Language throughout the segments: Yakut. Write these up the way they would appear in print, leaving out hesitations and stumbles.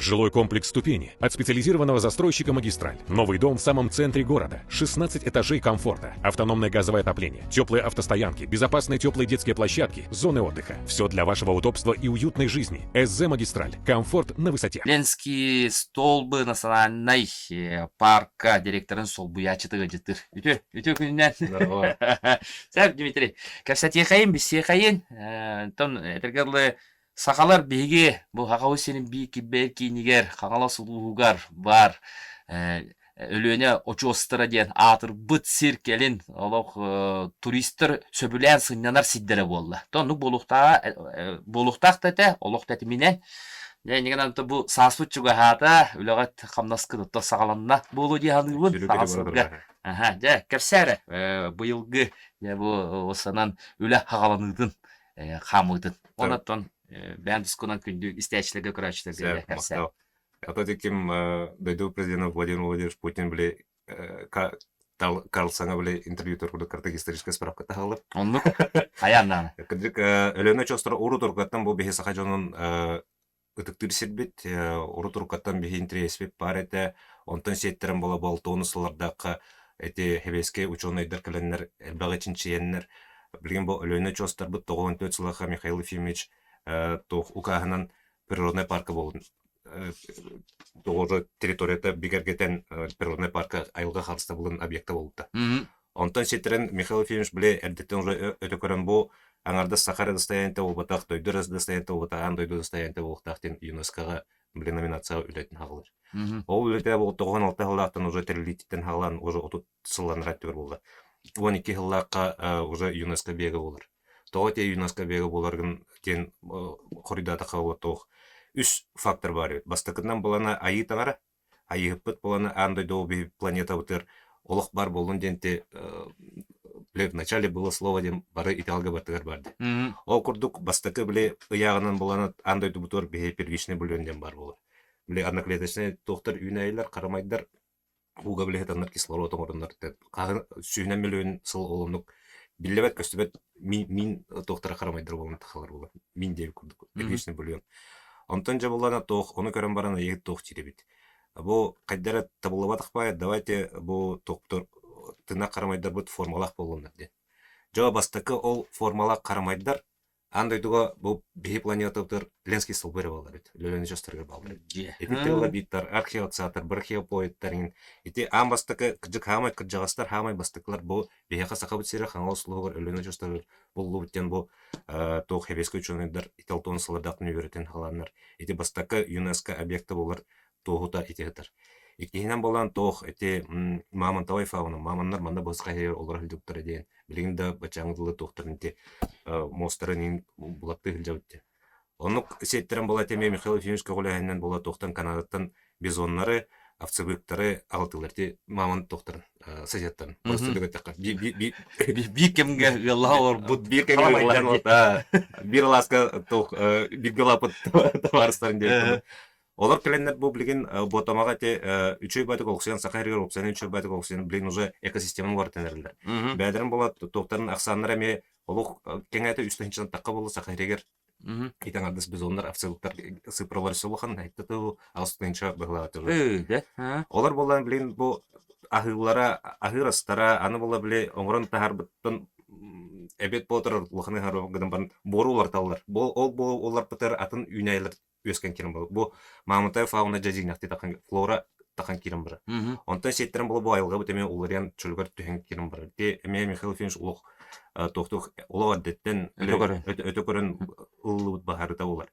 Жилой комплекс «Ступени» от специализированного застройщика «Магистраль». Новый дом в самом центре города. 16 этажей комфорта. Автономное газовое отопление. Теплые автостоянки. Безопасные теплые детские площадки. Зоны отдыха. Все для вашего удобства и уютной жизни. СЗ «Магистраль». Комфорт на высоте. Ленский столбы национальнай парка директорын солбуйааччыты ыалдьыттыыр. Үтүө, үтүө күнүнэн. Сәп, Дмитрий. Кэпсэтиэхэйин, билсиэхэйин. Онтон этэргэ дылы Сахалар биһиги бу Сахабыт сирин биир килбэйэр киинигэр Хаҥалас улууһугар баар Өлүөнэ очуостара диэн аатырбыт сир кэлин олох туристар сөбүлээн сынньанар сирдэрэ буолла. То оннук буолуохтааҕа буолуохтаах да этэ, олох тэтиминэн. Дьэ иннигинэн бу сааспыт чугаһаата, үлэҕит хамнаскыт оттон саҕаланна буолуо дии саныыбын. Саҥа сылга. Аха, дьэ, кэпсээ эрэ, быйылгы дьэ бу санан үлэ хаҕаланыытын хаамыытын. Онон бэйэм тускунан күндү истээччилэргэ, көрөөччүлэргэ кэпсээ. А ким дойду президента Владимир Владимирович Путин били Карлсоҥа били интервью курдук кырдык историческая справка таһаллар. Оннук. Хайаан Кырдык Өлөөнө очуостара урут уруккаттан бу биһи саха дьонун ытыктыыр сирбит, урут уруккаттан биһи интэриэспит баар этэ. Онтон сиэттэрэн буола болтуону сыллардаахха эти сэбиэскэй учуонайдар кэлэннэр элбэҕи чинчийэннэр билигин бу Өлүөнэ очуостарбыт 94 сыллаахха Михаил Ефимович туох укааһынан природнай парка буолун тоҕо территорията бигэргэтэн природнай парка айылҕа харыстабылын объекта буолбута. Онтон ситтэрэн Михаил Ефимович били эрдэттэн уже өтө көрөн бу аҥардас саха эрэ достояниета буолбатах, дойду эрэ достояниета буолбатах, аан дойду достояниета буолуохтаах диэн ЮНЕСКО-ҕа били номинацияҕа үлэтин хаалар. Ол үлэтэ бу 96 сыллаахтан уже тэриллиититтэн хаалан уже 30 сылланар өттүгэр буолла. 12 сыллаахха уже ЮНЕСКО бега буолар. Тоҕо те ЮНЕСКО бега буоларгын диэн хоруйдаатахха туох үс фактор баар эбит. Бастакытынан буолана айыы таҥара, Айыыһыппыт буолан аан дойду биһи планетабытыгар олох баар буоллун диэн ти били вначале было слово диэн бары итэҕэлгэ барытыгар баар дии. Ол курдук бастакы били ыйааҕынан буолан аан дойдубутугар биһи первичный бульон диэн баар буолар. Били одноклеточнай туохтар үүнээйилэр, харамайдар ууга били сытаннар кислород оҥороннор хаһан сүүһүнэн миллион сыл ол оннук биллибэт көстүбэт мин мин туохтара харамайдар буолан тахалар буолар. Мин диэбит курдук первичный бульон. Онтон дьэ буллана туох, ону көрөн баран эйигин туох диир эбит. Бу хайда эрэ табыллыбатах баай, давайте бу туохтур тыынах харамайдарбыт формалаах буоллуннар диэн. Дьэ бастакы ол формалаах харамайдар аан дойдуга бу биһи планетабытыгар Ленский столбы эрэ буолар эбит. Өлөөнү чостарыгар бааллар эбит. Ити тыла бииттар, археоцатар, брахиопоидтар ити аан бастакы кырдьык хаамай кырдьаҕастар хаамай бастакылар бу биһиэхэ Сахабыт сирэ Хаҥалас улууһугар Өлүөнэ очуостарыгар буллубут диэн бу туох сэбиэскэй учуонайдар италтон сыллардаахтан үөрэтэн хааланнар ити бастакы ЮНЕСКО объекта буолар туоһута ити сытар. Иккиһинэн буолан туох ити мамонтовай фауна мамоннар манна быһысха иһигэр олоро сылдьыбыттара диэн билигин да баччааҥҥы дылы туохтарын ити муостарын иһин булаттыы сылдьабыт диэн. Оннук сиэттэрэн буола эмиэ Михаил Ефимович көҕүлээһининэн буола туохтан Канадаттан бизоннары, овцебыктары аҕалтылар ити мамонт туохтарын соседтарын. Просто эттэххэ биир кэмҥэ ыаллаһа олорбут биир кэмҥэ ыаллаһа биир алааска туох бииргэ улааппыт табаарыстарын диэн Олор кэлэннэр бу билигин Буотамаҕа ити үчүгэй баайдык олохсуйан Саха сиригэр уопсайынан үчүгэй баайдык олохсуйан билигин уже экосистеманы уларытан эрэллэр. Бэйэлэрин буола туохтарын ахсааннара эмиэ олох кэҥээтэ үс тыһыынчанан тахха буолла Саха сиригэр ити аҥардас бизоннар, овцелыктар сыпралар өссө улахан айтта тыл 8 тыһыынча быһылаатылар. Олор буолан билигин бу аһыылара, аһыыр астара аны буола били оҥорон таһаарбыттан эбиэт буолтар улахан ыһар гынан баран буору уларыталлар. Бу ол бу уларпытар атын үүнээйилэр үөскэн киирэн буолар. Бу мамонтовая фауна дьэдьиҥнэхтии тахан флора тахан киирэн барар. Онтон сиэттэрэн буола бу айылҕабыт эмиэ уларыйан чөлүгэр түһэн киирэн барар. Ити эмиэ Михаил Ефимович олох туохтуох олох эрдэттэн өтө көрөн ыллыбыт баһаарыта буолар.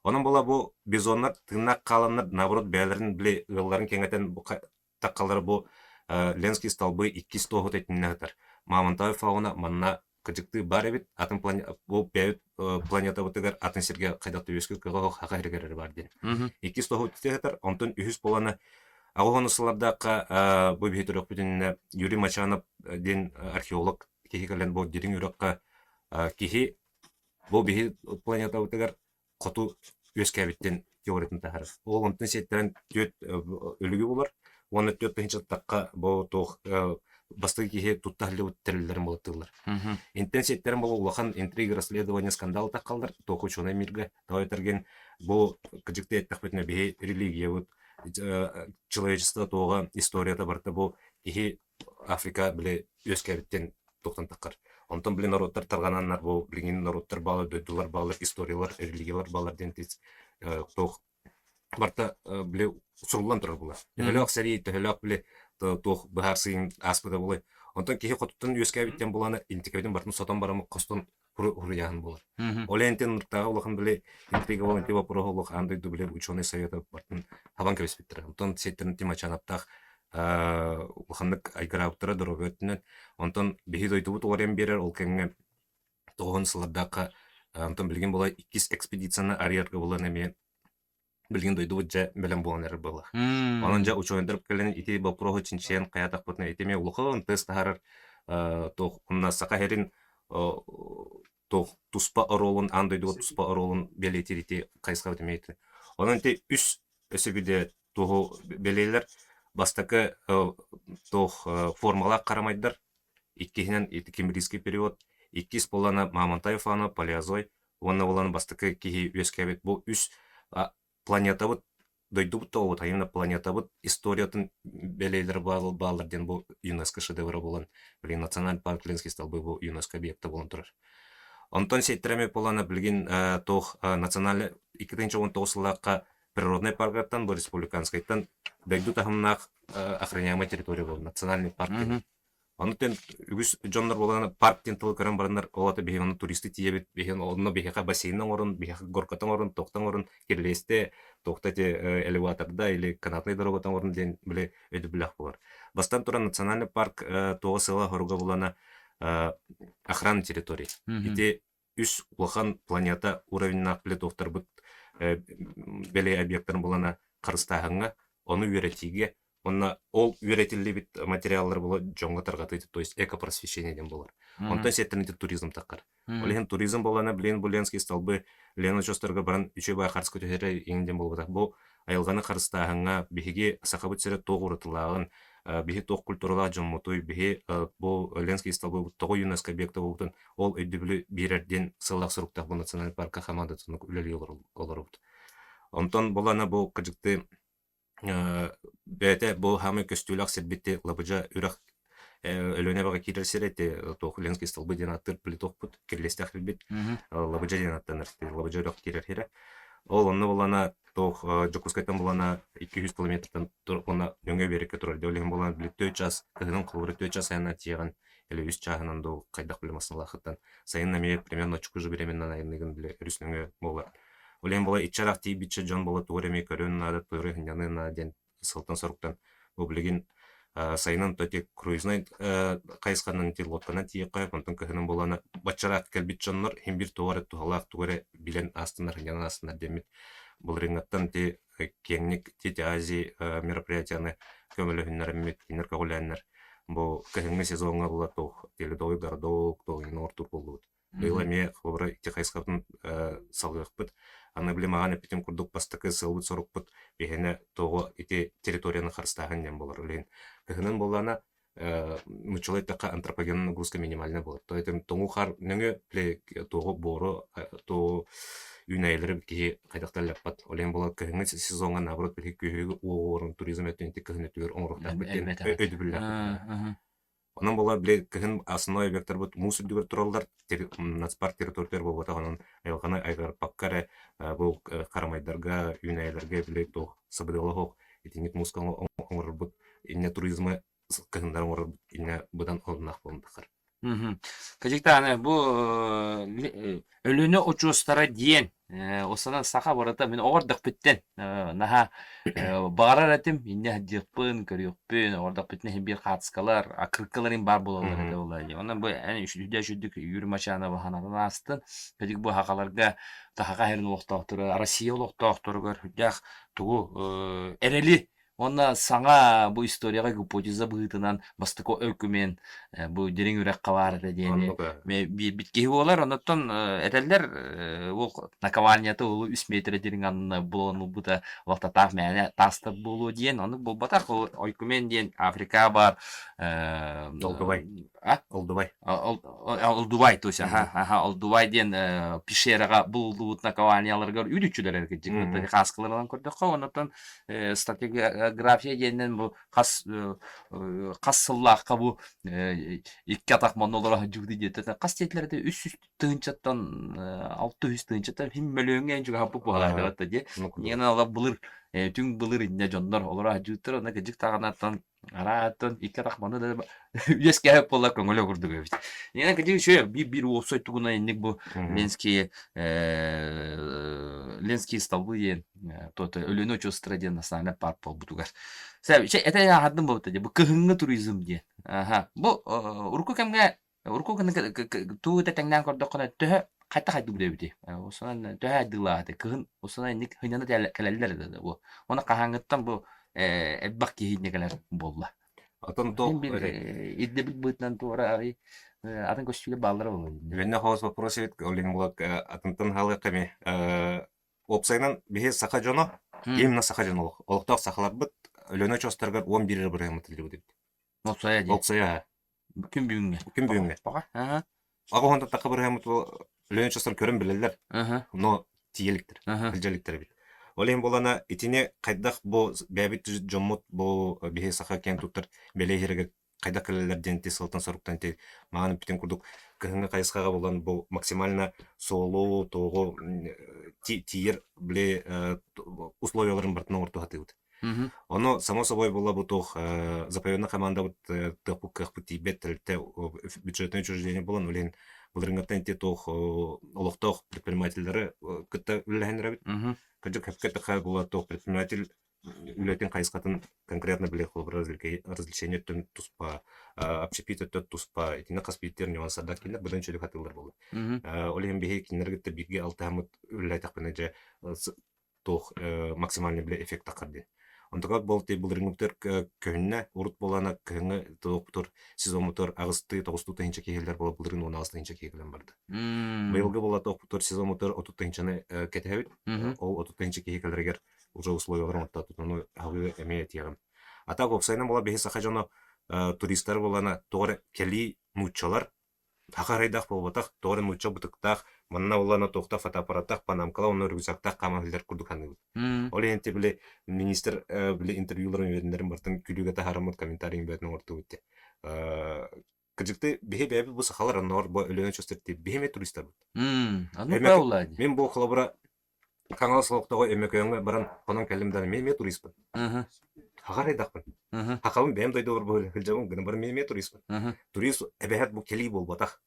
Онон буола бу бизоннар тыыннаах хааланнар наоборот бэйэлэрин били ыалларын кэҥэтэн бу таххалара бу Ленский столбы иккис туоһута итиннэ сытар. Мамонтовая фауна манна кырдьыктыы баар эбит, атын бу бэйэбит планетабытыгар атын сиргэ хайдах да үөскүүр кыаҕа суох саха сиригэр эрэ баар диэн. Иккис туоһу сытар, онтон үһүс буолана аҕыс уон сыллардаахха бу биһи төрөхпүт иннинэ Юрий Мачанов диэн археолог киһи кэлэн бу дириҥ үрэххэ киһи бу биһи планетабытыгар хоту үөскээбиттэн теориятын таһаарар. Ол онтон сиэттэрэн түөрт өлүгү булар уонна 4 тыһыынча тахха бу туох. бастакы киһи тутта сылдьыбыт тэриллэрин булаттыыллар. Интэн сиэттэрин була улахан интрига, расследование, скандал таххаллар, туох ученый мирга. Тоҕо этэргин бу кыдьыкты эттэхпитинэ биһи религиябыт, человечество туоҕа историята барыта бу киһи Африка били үөскээбиттэн туохтан таххар. Онтон били норуоттар тарҕананнар бу билигин норуоттар баалар, дойдулар баалар, историялар, религиялар баалар диэн туох барыта били суруллан турар буолар. Төһөлөөх сэрии, төһөлөөх били туох быһаарсыын ааспыта буолай. Онтон киһи хотуттан үөскээбиттэн булана интикэбитин барытын сотон баран хостон хуруйааһын буолар. Ол энтин ныртааҕы улахан били интрига буолан ити вопроһу олох аан дойду били ученый совета барытын хабан кэбиспиттэрэ. Онтон сиэттэрин Тимачанаптаах улаханнык айгыраабыттара доруобуйа өттүнэн. Онтон биһи дойдубут уларыйан биэрэр ол кэмҥэ тоҕуһун сыллардаахха онтон билигин була иккис экспедицияны арыйарга булан эмиэ билигин дойдубут дьэ бэлэм буолан эрэр буолла. Онон дьэ учуонайдар кэлэн ити боппуруоһу чинчийэн хайаатахпытына ити эмиэ улахан тыас таһаарар туох уонна Саха сирин туох туспа оруолун аан дойдуга туспа оруолун бэлиэтиир ити хайысхабыт эмиэ ити. Онон ити үс өссө биирдэ туоһу бэлиэлэр бастакы туох формалаах харамайдар иккиһинэн ити кембрийский период иккис буоллаҕына Мамонтаев Иванов палеозой уонна буолан бастакы киһи үөскээбит бу үс планетабыт дойдубут тоҕобут а именно планетабыт историятын бэлиэлэрэ бааллар диэн бу ЮНЕСКО шедевра буолан билигин национальный парк Ленский столбы бу ЮНЕСКО объекта буолан турар. Онтон сиэттэрэ буоллаҕына билигин туох национальный 2019 сыллаахха природный паркаттан бу республиканскайтан дойду таһымнаах охраняемая территория буолла национальный парк Ону тэн үгүс дьоннор буолан парк диэн тылы көрөн бараннар, ол ата биһиги онно туристы тиийэбит, биһиги онно биһиэхэ бассейн оҥорун, биһиэхэ горката оҥорун, туохта оҥорун, кирилиэстэ, туохта эти элеваторда или канатная дорогата оҥорун диэн били өйдөбүллээх буолар. Бастатан туран национальный парк туоҕа сыала-соруга булана охрана территории. Ити үс улахан планета уровеннаах плитовтарбыт бэлиэ объектарын булана харыстааһыҥҥа, ону үөрэтиигэ уонна ол үөрэтиллибит материаллары була дьоҥҥо тарҕатыы, то есть экопросвещение диэн буолар. Онтон сиэттэрин туризм таххар. Ол иһин туризм буоллаҕына, билигин бу Ленский столбы Лена очуостарга баран үчүгэй баҕайы харыска түһэрэ иҥин диэн буолбатах. Бу айылҕаны харыстааһыҥҥа биһиги Сахабыт сирэ туох уратылааҕын, биһи туох культуралаах дьоммутуй, биһи бу Ленский столбы тоҕо ЮНЕСКО объекта буолбутун ол өйдөбүлү биэрэр диэн сыаллаах-соруктаах бу национальный парка хамаандатын үлэлии олоробут. Онтон булана бу кырдьыкты бэйэтэ бу хаамай көстүүлээх сирбит Лабыдьа үрэх Өлүөнэ эбэҕэ киирэр сирэ ити туох Ленский столбы диэн ааттыыр плитокпут кирилиэстээх билбит Лабыдьа диэн аттанар Лабыдьа үрэх киирэр сирэ. Ол онно булана туох Дьокуускайтан булана 200 километртан уонна нөҥүө биэрэккэ турар. Ол иһин булан били 4 час кыһынын холобура 4 час айаннаан тиийэҕин или үс чааһынан дуу хайдах били массыыналаахыттан сайын эмиэ примерно оччуку же временнан айанныгын били өрүс нөҥүө буолар. Ол иһин була иччэраах тиийбиччэ дьон була тугу эрэ эмиэ көрүөн наада, тугу эрэ сынньаныан наада диэн сылтан-соруктан бу билигин сайынын то ити круизнай хайысханан ити лодканан тиийиэххэ онтон кыһынын буолана баччараах кэлбит дьоннор иһин биир тугу эрэ туһалаах тугу эрэ билэн аастыннар сынньанан аастыннар диэммит былырыыҥҥаттан ити киэҥник Дети Азии мероприятияны көмөлөһүннэрэммит кинилэр көҕүлээннэр бу кыһыҥҥы сезоҥҥа була туох ледовый городок туох иҥин оҥортуур буоллубут Быйыл эмиэ холобура ити хайысхабытын салгыахпыт. Аны били маҕан эппитим курдук бастакы сыалбыт-сорукпут биһиэнэ тоҕо ити территорияны харыстааһын диэн буолар. Ол иһин кыһынын буоллаҕына нууччалыы эттэххэ антропогенная нагрузка минимальная буолар. То есть тоҥуу хаар нөҥүө били туоҕу буору туоҕу үүнээйилэри киһи хайдах да лаппат. Ол иһин буолар кыһыҥҥы сезоҥҥа наоборот биһиги күһүгү уоҕурун туризм өттүн ити кыһын өттүгэр оҥоруохтаахпыт диэн өйдөбүллээхпит. Онон буолар били кыһын основной объектарбыт муус үрдүгэр тураллар, нацпарк территориятыгар буолбатах, онон айылҕаны айгыраппакка эрэ бу харамайдарга, үүнээйилэргэ били туох сабыдыала суох итинник мууска оҥорорбут инньэ туризмы кыһыннары оҥорорбут инньэ быдан оруннаах буолан тахсар. Кадьыктааны бу Өлүөнэ очуостара диэн Осанан саха барыта мин оҕордохпүттэн наһаа баҕарар этим инньэ сылдьыахпын, көрүөхпүн, оҕордохпүттэн иһин биир хаацкалар, аккыркалар баар буолаллар этэ буолла дии. Онон бу эн үчүгэй үчүгдүк Юрий Мачанова санатан аастын. Кадьык бу сахаларга Саха сирин олохтоохторо, Россия олохтоохторугар сүрдээх тугу эрэли. Уонна саҥа бу историяҕа гипотеза быһыытынан бастакы өкүмэн бу дириҥ үрэххэ баар этэ диэни биэрбит киһи буолар. Онуттан этэллэр ол наковальнята ол үс метрэ дириҥ аннына булан ылбыта вахтатаах мээнэ таастар буолуо диэн. Оннук буолбатах. Ол ойкумен диэн Африка баар Олдубай. А? Олдубай. Олдубай, то есть, аха, аха, Олдубай диэн пещераҕа булуллубут наковальняларыгар үдүччүлэр эргиччи хааскыларынан көрдөххө, оннуттан стратеграфия диэннэн бу хас хас сыллаахха бу икки атах манна олоро сылдьыбыты диэтэ хас диэтилэр этэ 300 тыһыынчаттан 600 тыһыынчаттан хим мөлүөҥҥэ эн чугаһаппыт буолаатаҕыт дии. Иэн ала былыр түҥ былыр иннэ дьоннор олоро сылдьыбыттар онно кыдьык таҕанаттан Арааттан икки атах маны да үөскээбит буолла көҥүлэ курдук эбит. Иэнэ кыдьык үчүгэй биир биир уопсай тугунан инник бу Ленский Ленские столбы диэн то Өлүөнэ очуостара диэн национальный парк буолбутугар. Это аһардым буолбута дии бу кыһыҥҥы туризм диэн. Аха. Бу урукку кэмҥэ Урукку тугу да тэҥнээн көрдөххүнэ төһө хайдах хайдыбыт эбитий? Усунан төһө айдыылаах кыһын усунан инник сынньана кэлэллэр да бу. Уонна хаһааҥҥыттан бу элбэх киһи инньэ кэлэр буолла. Атын туох Мин бир ирдэбил быһыытынан туора арый атын көстүүлэр бааллара буолуо. Үөннэ хоос вопрос эбит ол иһин була атынтан хаалыахха эмиэ. Уопсайынан биһи саха дьоно, именно саха дьоно олохтоох сахаларбыт Өлүөнэ очуостарыгар 11 эрэ бырыһыаммыт тиллибит эбит. Уопсайа дии. Уопсайа Күн бүгүҥҥэ. Күн бүгүҥҥэ. Аха. Аҕа уонтан тахха бырыһыаммыт Өлүөнэ очуостарын көрөн билэллэр, Аха. но тиийэ иликтэр, Аха. илдьэ иликтэр эбит. Ол иһин буолана итини хайдах бу бэйэбит дьоммут бу биһи саха киэн туттар бэлиэ иһэригэр хайдах кэлэллэр диэн ити сылтан-соруктан ити мааны бүтүн курдук кыһыҥҥы хайысхаҕа булан бу максимально суолу, туоҕу тиийэр били условияларын барытын оҥортуһатыыбыт. Ону само собой буолла бу туох заповедный командабыт тыахпыт кыахпыт тиийбэт тэрилтэ бюджетное учреждение буолан билигин былырыыҥҥыттан ити туох олохтоох предпринимателлэри кытта үлэлэһэн эрэбит. Кырдьык сөпкө эттэххэ була туох предприниматель үлэтин хайысхатын конкретно билэр холобура развлечение өттүн туспа, общепит өттө туспа, итиннэ хас биирдии нюансардаах кинилэр быдан үчүгэй хатыыллар буолла. Ол иһин биһиги кинилэри кытта бииргэ алтыһаммыт үлэлээтэхпинэ дьэ туох максимальный бile эффект таххар диэн. Онтугар бол ти былырыҥҥыбытыгар көһүннэ, урут буолана кыһыҥҥы туохпутур сезоммутугар аҕыстыы тоҕустуу тыһыынча киһилэр буола былырыын 18 тыһыынча киһи кэлэн барда. Быйылгы буола туохпутур сезоммутугар 30 тыһыынчаны кэтэһэбит. Ол 30 тыһыынча киһи кэлэригэр уже условияларын оттоотутуну аһыы эмиэ этиэҕим. А так уопсайынан буола биһи саха дьоно туристар буолана тоҕо эрэ кэлии нууччалар Саха арайдаах буолбатах, тоҕо эрэ нуучча бытыктаах, манна буоллаҕына туохтаах фотоаппараттаах, панамкалаах уонна рюкзактаах хааман сылдьар курдук саныыбын. Ол иһин ити били министр били интервьюларын үөрэннэрин барытын күлүүгэ таһаараммыт комментарийын бэйэтин оҥортубут дии. Кырдьыкты биһи бэйэбит бу сахалар оннооҕор бу Өлүөнэ чувствует биһи эмиэ туристарбыт. Мин бу холобура Хаҥалас олохтооҕо Өймөкөөҥҥө баран хонон кэллим да эмиэ эмиэ туриспын. Хаҕар айдахпын. Хахабын бэйэм дойдубар бу сылдьабын гынан баран эмиэ эмиэ туриспын. Турист эбэһээт бу кэлии буолбатах.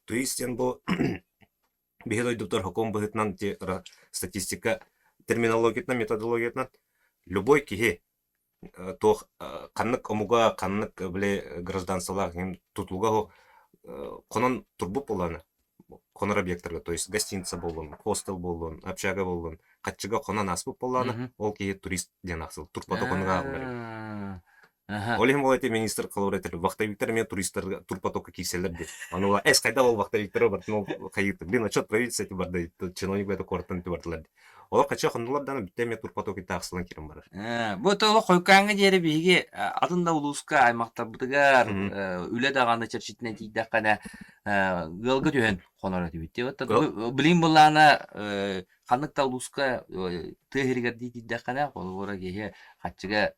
Турист диэн бу биһи дойдубутугар сокуон быһыытынан статистика терминологиятынан, методологиятынан любой киһи туох ханнык омуга, ханнык били гражданстволаах тутулуга суох хонон турбут буоллаҕына хонор объектарга, то есть гостиница буоллун, хостел буоллун, общага буоллун, хаччыга хонон ааспыт буоллаҕына, ол киһи турист диэн ахсыл, турпотоконуга ааҕыллар эбит. Ол иһин буолла ити министр холобура этэр, вахтовиктар эмиэ туристарга турпотокка киирсэллэр диэн. Аны ула эс хайдах ол вахтовиктары барытын ол хайыыты, блин, отчет правительства эти барда, чиновник бэйэтэ куораттан ити бардылар диэн. Олох хачча хоннулар даҕаны бүттэ эмиэ турпоток таахсылан киирэн барар. Бу толох хойукааҥҥа диэри биһиги атын да улууска аймахтарбытыгар үлэ даҕаны чэрчитинэн тиийдэххинэ ыалга түһэн хонор этибит. Билигин былаана ханнык да улууска тыа сиригэр дии тиийдэххинэ холобура киһи хаччыга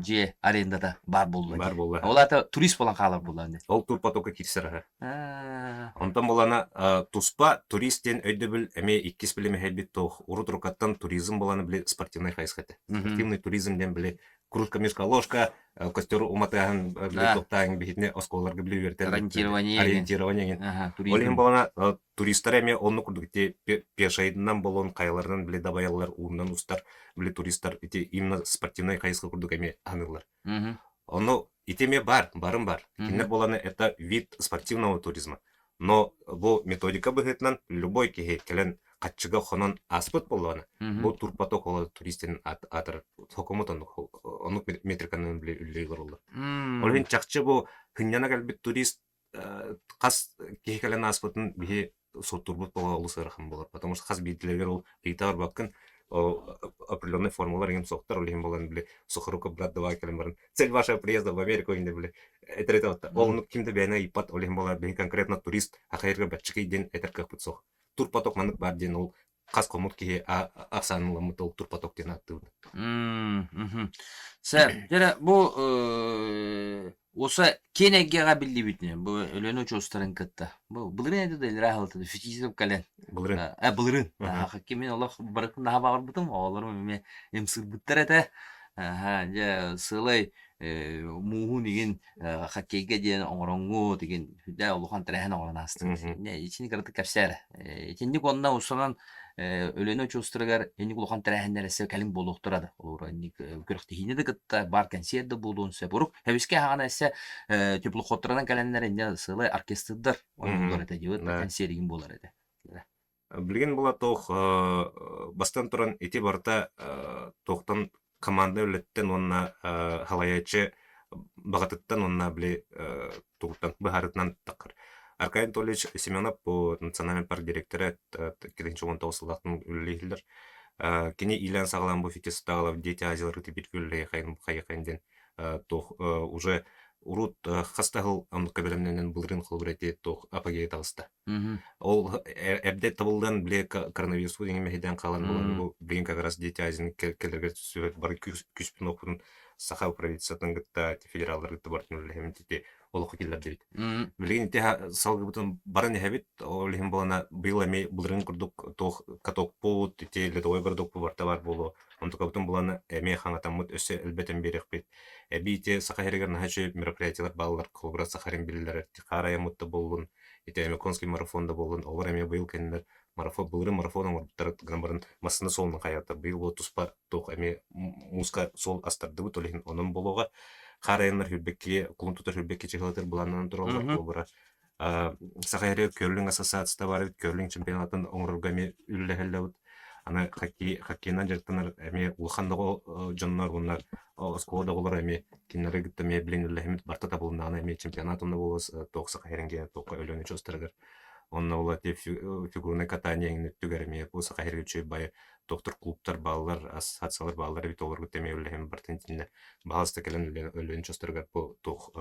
дьиэ арендата баар буолла. Баар буолла. Ол аата турист буолан хаалар буолла. Ол турпотокка киирсэр аһа. Онтон булана туспа турист диэн өйдөбүл эмиэ иккис билим эһэйбит туох урут рукаттан туризм буланы били спортивный хайысха этэ. Спортивный туризм диэн били кружка мишка ложка костер уматыаһын били туохтааһын биһитини оскуолаларга били үөрэтэн ориентирование ориентирование Ол иһин булана туристар эмиэ оннук курдук ити пешайынан болон хайаларынан били дабайаллар уунан устар били туристар ити именно спортивнай хайысха курдук эмиэ аныыллар. Ону ити эмиэ бар, барым бар. Кинилэр буоланы это вид спортивного туризма. Но бу методика быһыытынан любой киһи кэлэн хаччыга хонон ааспыт буоллаҕына, бу турпоток ол туристин аатырар сокомут оннук оннук метриканан үлэлии олороллор. Ол иһин чахчы бу сынньана кэлбит турист хас киһи кэлэн ааспытын биһи суоттуурбут буола олус ыарахан буолар. Потому что хас биирдилэригэр ол ыйыта барбаккын определенной формулар иҥин суохтар, ол иһин буолан били Сухоруков брат давай кэлэн баран цель вашего приезда в Америку инде били этэр этэ ол оннук ким да бэйэни ыйыппат, ол иһин буолар биһи конкретно турист ахайырга баччыкый диэн этэр кыахпыт суох. Турпоток маннык баар диэн ол хас хоммут киһи ахсаанын ыламмыт ол турпоток диэн ааттыыбыт. Сэр, дьэ бу Уоса киэн эйгэҕэ биллибитинэн, бу Өлөөнө очуостарын кытта. Бу былырыын этэ да илэрээ аһылытын Фетисов кэлэн. Былырыын. Э, былырыын. Хакки мин олох барытын наһаа баҕарбытым, оҕолорум эмиэ ымсыырбыттар этэ. Аха, дьэ, сыалай мууһун игин хоккейга диэн оҥороҥҥут игин дьэ улахан тэрээһин оҥорон аастыбыт. Итини кыратык кэпсээ эрэ. Итинник уонна усанан Өлөөнө очуостарыгар инник улахан тэрээһиннэр өссө кэлин буолуохтара да. Олору инник күрэхтэһиини да кытта бар кэнсиэр да буолуон сөп. Урук эбискэ аһаҕана өссө теплоходтарынан кэлэннэр инньэ сыалай оркестрдар оонньууллар этэ диэбит кэнсиэригин буолар этэ. Билигин була туох бастан туран ити барыта туохтан команда үлэттэн уонна халайааччы баҕатыттан уонна били тугуттан быһаарытынан таххар. Аркадий Анатольевич Семенов бу национальный парк директора 2019 сыллаахтан үлэлииллэр. Кини иилээн-саҕалаан бу фитнес-таҕалав Дети Азиялары тибит үлэлэйэхэйин хайыхайын диэн туох уже урут хас да сыл оннукка бэлэмнэнэн былырыын холобур эти туох апогея таҕыста. Ол эрдэ табыллан били коронавирус диҥи мэһэйдээн хаалан булан бу билигин как раз Дети Азияны кэлэргэ сүбэт бары күүспүн уоппутун саха правительствотын кытта федераллары кытта бартын үлэлэһэммит ити олоххо киллэрдибит. Билигин ити салгыбытын баран иһэбит. Ол иһин буолана быйыл эмиэ былырыын курдук туох катокпут, ити ледовой городокпут барыта баар буолуо. Онтукабытын булан эмиэ хаҥатаммыт өссө элбэтэн биэриэхпит. Эбии ити Саха сиригэр наһаа үчүгэй мероприятиелар бааллар. Холобура Саха сирин биллэрэр хаар айаммыт да буоллун, ити Эмиконский марафон да буоллун, олор эмиэ быйыл кэннилэр марафон, былырыын марафон оҥорбуттара гынан баран массыына суолунан хайаатар. Быйыл буола туспа туох эмиэ мууска суол астардыбыт, ол иһин онон буолуоҕа. Хаар айаннар сүүрбэккигэ, кулун тутар сүүрбэкки чыһылатыр былааннанан тураллар. Холобура, Саха сиригэр керлинг ассоциацията баар эбит, керлинг чемпионатын оҥорорго эмиэ үлэлэһэллэбит. Аны хоккей, хоккейынан дьарыктанар эмиэ улахан да дьоннор уонна оскуола да оҕолоро эмиэ кинилэри кытта эмиэ билин үлэлэһиммит барыта табылыннаҕына эмиэ чемпионат онно буолуос туох Саха сирин туохха Өлөөнө очуостарыгар. Онно ол фигурное катание эҥин өттүгэр эмиэ бу Саха сиригэр үчүгэй баайы доктор клубтар бааллар, ассоциациялар бааллар эбит олорго эмиэ үлэлэһэн барытын итиннэ баһаалыста кэлэн Өлөөнө очуостарыгар бу туох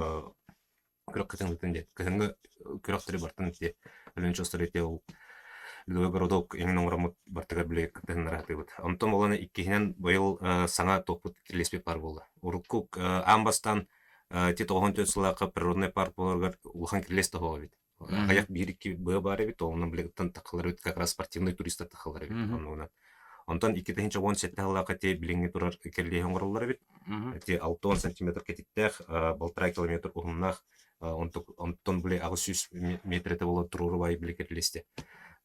күрэх кытыҥытын диэн кыһыҥҥы күрэхтэри бартын ити Өлөнчостор ити ол Ледовой городок иҥин оҥороммут бартыгар били кыттыһыннараатыыбыт. Онтон буолан иккиһинэн быйыл саҥа туохпут кирилиэспит баар буолла. Урукку аан бастаан ити 94 сыллаахха природный парк буоларыгар улахан кирилиэс тоһоҕо эбит. Аҕыйах биир-икки быа баар эбит, онон билигиттэн тахалар эбит, как раз спортивный туристар тахалар эбит оннугунан. Онтон 2017 сыллаахха ити билиҥҥи турар кирилиэһи оҥороллор эбит. Ити 60 сантиметр кэтиттээх, 1,5 километр уһуннаах, онтон били 800 метрэтэ буолан туруору баайы били кирилиэстэ.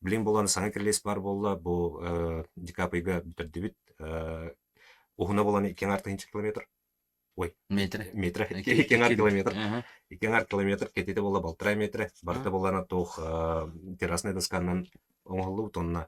Билин буолан саҥа кирилиэс баар буолла, бу декабрьга бүтэрдибит. Уһуна буолан 2,5 километр. Ой, Метр. метр, 2,5 километр. 2,5 километр кэтитэ буолла 1,5 метр. Барыта буоллаана туох террасный досканан оҥоһуллубут уонна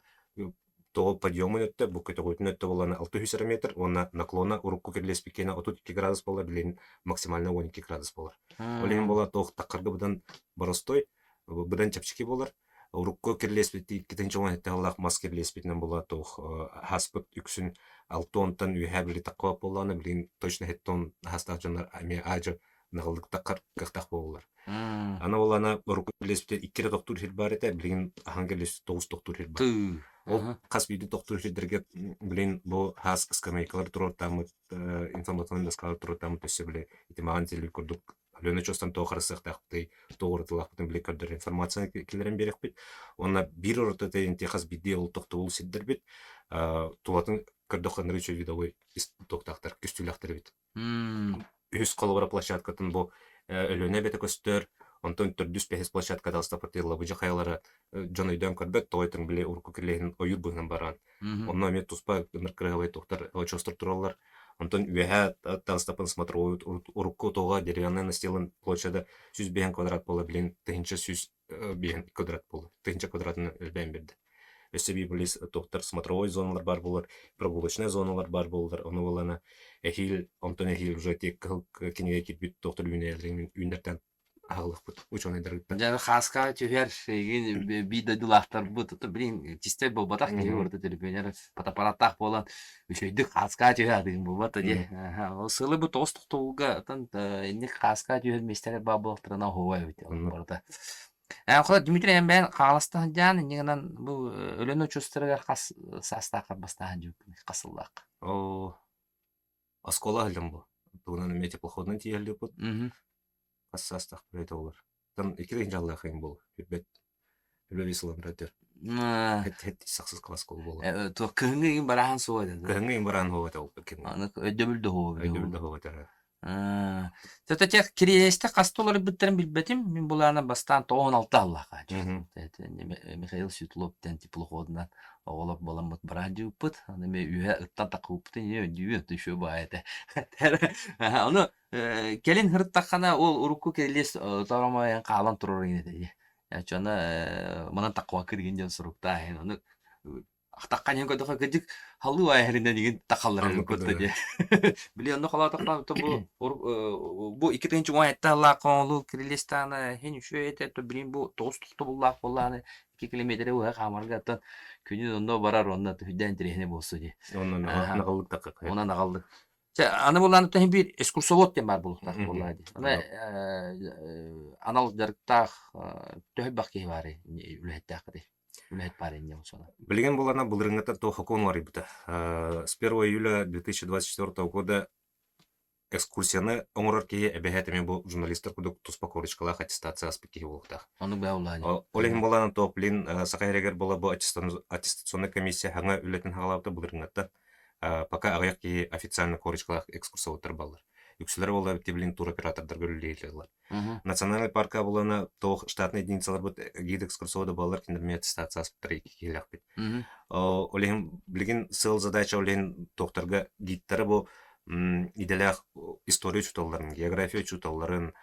тоҕо подъемун өттө, бу көтөҕүүтүн өттө буоллаана 600 метр уонна наклона урукку кирилиэспиккиэнэ 32 градус буолла, билигин максимально 12 градус буолар. Ол иһин буолла туох таххарга быдан боростой, быдан чэпчэки буолар. Урукку кирилиэспит 2017 сыллаах мас кирилиэспитинэн буолла туох хаспыт үксүн алта уонтан үөһээ били таххыбат буоллаҕына билигин точно хэттон хастаах дьоннор эмиэ аадьы наҕыллык таххар кыахтаах буолаллар. Аны буоллаҕына урукку кирилиэспитэ икки эрэ тохтуур сир баар этэ, билигин аһан кирилиэс тоҕус тохтуур сир баар. Ол хас биирдии тохтуур сирдэргэ билигин бу хаас скамейкалар туруортааммыт, информационный доскалар туруортааммыт өссө били ити маҕан телевизор курдук Алена Чостан туох харыстыахтаахпытый, туох уратылаахпытын билэ көрдөр информацияны киллэрэн биэриэхпит. Уонна биир уратыта хас биирдии ол тохтобул сирдэрбит тулатын көрдөххө үчүгэй видовой туохтаахтар, көстүүлээхтэр эбит. Үһүс холобура площадкатын бу Өлүөнэ эбэтэ көстөр, онтон төрдүс бэһис площадка таҕыстаппыт Лабыдьа хайалара дьон өйдөөн көрбөт, тоҕо этиҥ били урукку кирилиэһин ойуур быһынан баран. Онно эмиэ туспа ынырык кыраһыабай туохтар очуостар тураллар. Онтон үөһээ таҕыстаппын смотровой урукку тоҕо деревянная настилын площада 105 квадрат буола, билигин 1105 квадрат буолла. 1000 квадратынан элбээн биэрдэ. Өссө биир билис туохтар смотровой зоналар баар буолар, прогулочная зоналар баар буолар. Ону буолана эһиил, онтон эһиил уже тиэк кыһыл кинигэ киирбит туохтар үүнээлэрин үүннэртэн аһыллахпыт учуонайдарыттан. Дьэ, хааска түһэр эйигин биир дойдулаахтарбыт, блин, чистэй буолбатах киһи барыта төлөпүөнэр фотоаппараттаах буолан үчүгэйдик хааска түһэ атыын буолбат дии. Ол сылы бу тоҕус тохтобулга отон инник хааска түһэр миэстэлэр баар буолтарына оһуобай эбит барыта. Холо Дмитрий эн бэйэн хааласта сылдьаан инньэ гынан бу Өлөөнө очуостарыгар хас саастааххар бастаан дьүккүн хас сыллаах? Оо, оскуола сылдьан бу. Тугунан эмиэ теплоходунан тиийэллиппит. Хас саастаах билэтэ олор. Там икки тыһыынчалаах ыйым буолар. Билбэт. Үлэ сылын братер. Хэт сахсыз класс буолар. Туох кыһыҥҥы ыйым бараан суох этэ. Кыһыҥҥы ыйым бараан суох этэ ол ким. Аны өйдөбүл да суох. Өйдөбүл да суох этэ. Тех Кириэстэ хаста уларыйбыттарын билбэтим. Мин булаана бастаан 96 аллаха. Михаил Светлов диэн теплоходунан оҕолор буоламмыт бараадьыппыт. Аны мен үһэ ыттан такыппытын ийэ өйдүүбүн еще баа этэ. Ону кэлин һырыттаххына ол урукку кирилиэс торомойон хаалан турар этэ. Чона манан таккыбакка деген дьон суруктаа ону ахтахха иһин көрдөххө кырдьык халыы айһэринэн игин тахаллар кытта диэ. Били онно холоотохпо бу бу 2017 сыллаах оҥолуу кирилиэстаана иһин үчүгэй этэ то билин бу тоҕус тохтобуллаах буоллааны 2 километры уһа хаамарга оттон күнүн онно барар онно түһүдээн интэриэһинэй буолсу дии. Онно наҕыллык такка. Онно наҕыллык. Чэ, аны булаан иһин биир экскурсовод диэн баар буолуохтаах буоллаа дии. Аны анал дьарыктаах төһө элбэх киһи баарый үлэһиттээххитий? Үлэһит баар инньэ болсуона. Билигин булана былырыҥҥыта туох сокуон уларыйбыта. С 1 июля 2024 года экскурсияны оҥорор киһи эбэһээт эмиэ бу журналистар курдук туспа корочкалаах аттестация ааспыт киһи буолуохтаах. Оннук бээ улаан. Ол иһин буолан туох блин Саха сиригэр буола бу аттестационнай комиссия хаҥа үлэтин хаҕалаабыта былырыҥҥыттан пока аҕыйах киһи официально корочкалаах экскурсоводтар баллар. Үксүлэрэ буолла билин туроператордарга үлэлииллэр. Национальный парка булана туох штатный единицаларбыт гид экскурсовода буоллар кинилэр эмиэ аттестация ааспыттар киһилээхпит. Ол иһин билигин сыал задача ол иһин туохтарга гидтары бу идэлээх история учууталларын, география учууталларын,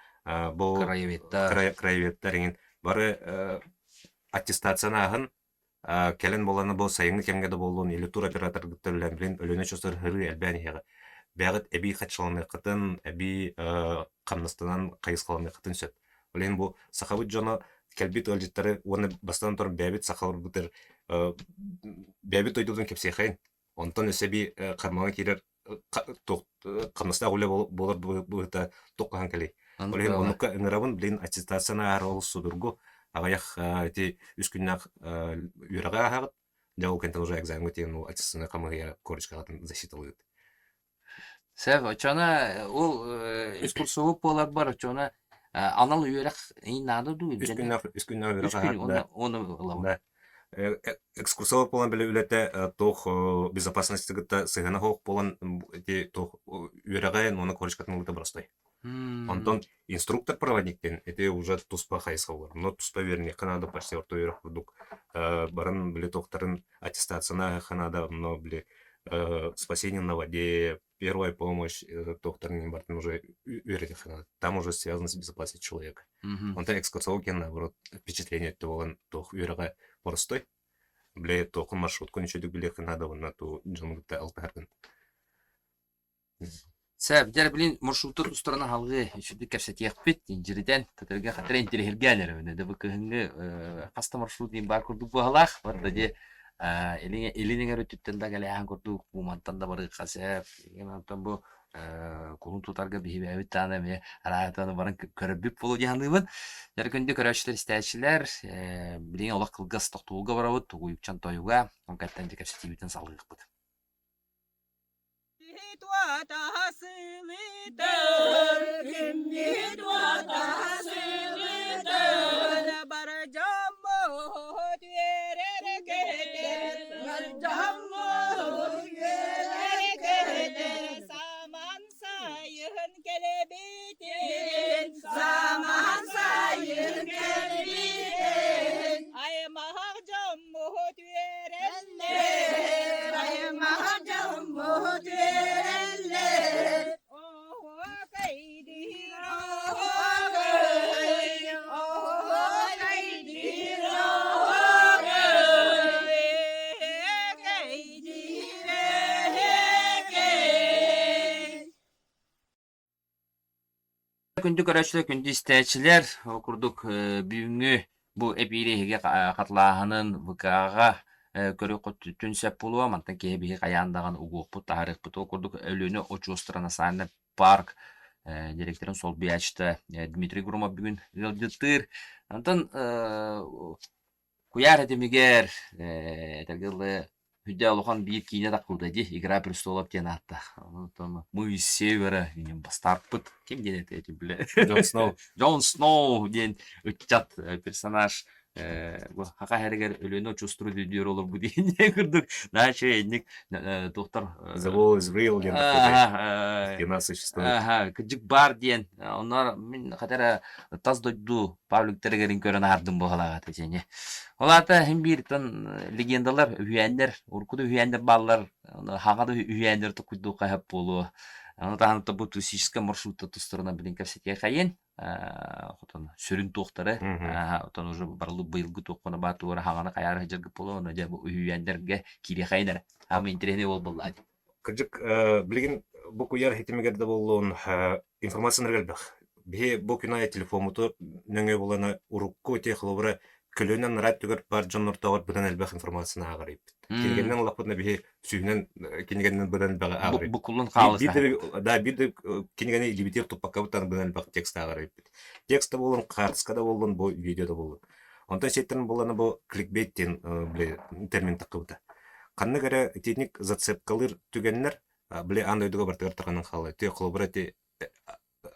бу краеведтар, краеведтар иҥин бары аттестацияны ааһан Кэлин буоллаҕына бу сайыҥҥы кэмҥэ да буоллун или туроператоргыттан үлэлээн билин Өлүөнэ очуостар ыһырыы элбээн иһиэҕэ. Бэйэҕит эбии хаччыланыаххытын, эбии хамнастанан хайысхаланыаххытын сөп. Ол иһин бу сахабыт дьоно кэлбит ыалдьыттары уонна бастатан туран бэйэбит сахаларбытыгар бэйэбит дойдубутун кэпсиэхэйин. Онтон өссө эбии хармаҥа киирэр хамнастаах үлэ буолар быһыыта туох хаһан кэлий. Ол иһин оннукка ыҥырабын, билигин аттестацияны ааһар олус судургу. Аҕыйах ити үс күннээх үөрэҕи ааһаҕыт. Дьэ ол кэнтэн уже экзамеҥҥа тиийэн ол аттестационнай хамыыһыйа корочкаҕытын защиталыыт. Сөп, оччоно ол экскурсовод буоларбар оччоно анал үөрэх наада дуу? Үс күннээх үөрэх Үс күн ааһар оны ылабын. Экскурсовод буолан били үлэтэ туох безопасности кытта сыһыана суох буолан ити туох үөрэҕин уонна корочкатын ылыыта боростой. Онтон инструктор-проводниктен ити уже туспа хайысха буолар. Но туспа үөрэниэххэ наада почти орто үөрэх курдук баран били туохтарын аттестацияны ааһыахха наада, онно били спасение на воде, первая помощь туохтарын барытын уже үөрэтиэххэ наада. Там уже связано с безопасностью человека. Онтон экскурсовод наоборот впечатление өттө буолан туох үөрэҕэ боростой. Били туоххун маршруткун үчүгүйдүк билиэххин наада уонна туу дьону кытта алтыһаргын. Сөп, дьэ билин маршруттар тустарынан салгыы үчүгүйдүк кэпсэтиэхпит, инжиритэн, кытарга хатыра интириэһиргээн эрэбин. Дэ бу кыһыҥҥы хас да маршрут диэн баар курдук быһалаах. Барда дьэ илин эҥэр өттүттэн да кэлээһин курдук мантан да барыахха сөп. Онтон бу кулун тутарга биһибээбит даҕаны эмиэ араатаны баран көрөрбүт буолуо дии саныыбын. Дьэ күндү көрөөччүлэр, истээччилэр, билигин олох кылгас тохтобулга барабыт, Тугуйукчан тойуга, ол кэнниттэн дьэ кэпсэтиибитин салгыахпыт. күндү көрөөччүлэр, күндү истээччилэр, ол курдук бүгүҥҥү бу эпиири эһиги хатылааһынын ВК-ҕа көрүөххүтүн сөп буолуо. Мантан киһи биһи хайаан даҕаны угуохпут, таһаарыахпыт. Ол курдук Өлүөнэ очуостара национальнай парк директорын солбуйааччыта Дмитрий Громов бүгүн ыалдьыттыыр. Онтон Куйаар этимигэр, этэргэ дылы, үрдэ улахан биир киинэ тахсыбыта дии, «Игра престолов» диэн ааттаах. Онтон «Мы из севера» диэн бастааппыт. Ким диэн этэ ити бile? Джон Сноу. Джон Сноу диэн ыччат персонаж бу хака иһэригэр Өлүөнэ очуостуру дүдүөр олорбут диэн курдук наачы инник туохтар The wall is real диэн тахсыбыта. Стена существует. Аха, кырдьык баар диэн. Онно мин хата тас дойду пабликтарыгарын көрөн аһардым буолалаах этэ Ол аата иһин биир тон легендалар, үһүйээннэр, урукку да үһүйээннэр бааллар, хаҥа да үһүйээннэр токуйдуу хаһап буолуо. Ону таһынан бу туристическай маршрутта тустарынан билин кэпсэтиэхэйин, хотон сүрүн туохтары, отон уже барылы быйылгы туоххуна баа туора хаҥаны хайаары сылдьаргыт буолуо, ону дьэ бу үһүйээннэргэ киириэхэйин эрэ. Аама интэриэһинэй буолбаллаа. Кырдьык, билигин бу куйаар ситимигэр да буоллун, информацияларга элбэх. Биһи бу күн аайы телефоммуту нөҥүө булана урукку ити холобура көлүөнэ анараа өттүгэр баар дьоннортооҕор быдан элбэх информацияны ааҕар эбиппит. Кинигэннэн ыллахпытына биһи сүүһүнэн кинигэннэн быдан элбэҕи ааҕар эбиппит. Букуллун Биир хаалыса. да, да, биир да кинигэни илиибитигэр туппаккабыт быдан элбэх текст ааҕар эбиппит. Текст да буоллун, хаартыска да буоллун, бу видео да буоллун. Онтон сиэттэрэн буоллана бу кликбейт диэн били термин таххыбыта. Ханнык эрэ итинник зацепкалыыр түгэннэр били аан дойдуга барытыгар тарҕанан хаалла. Ити холобура ити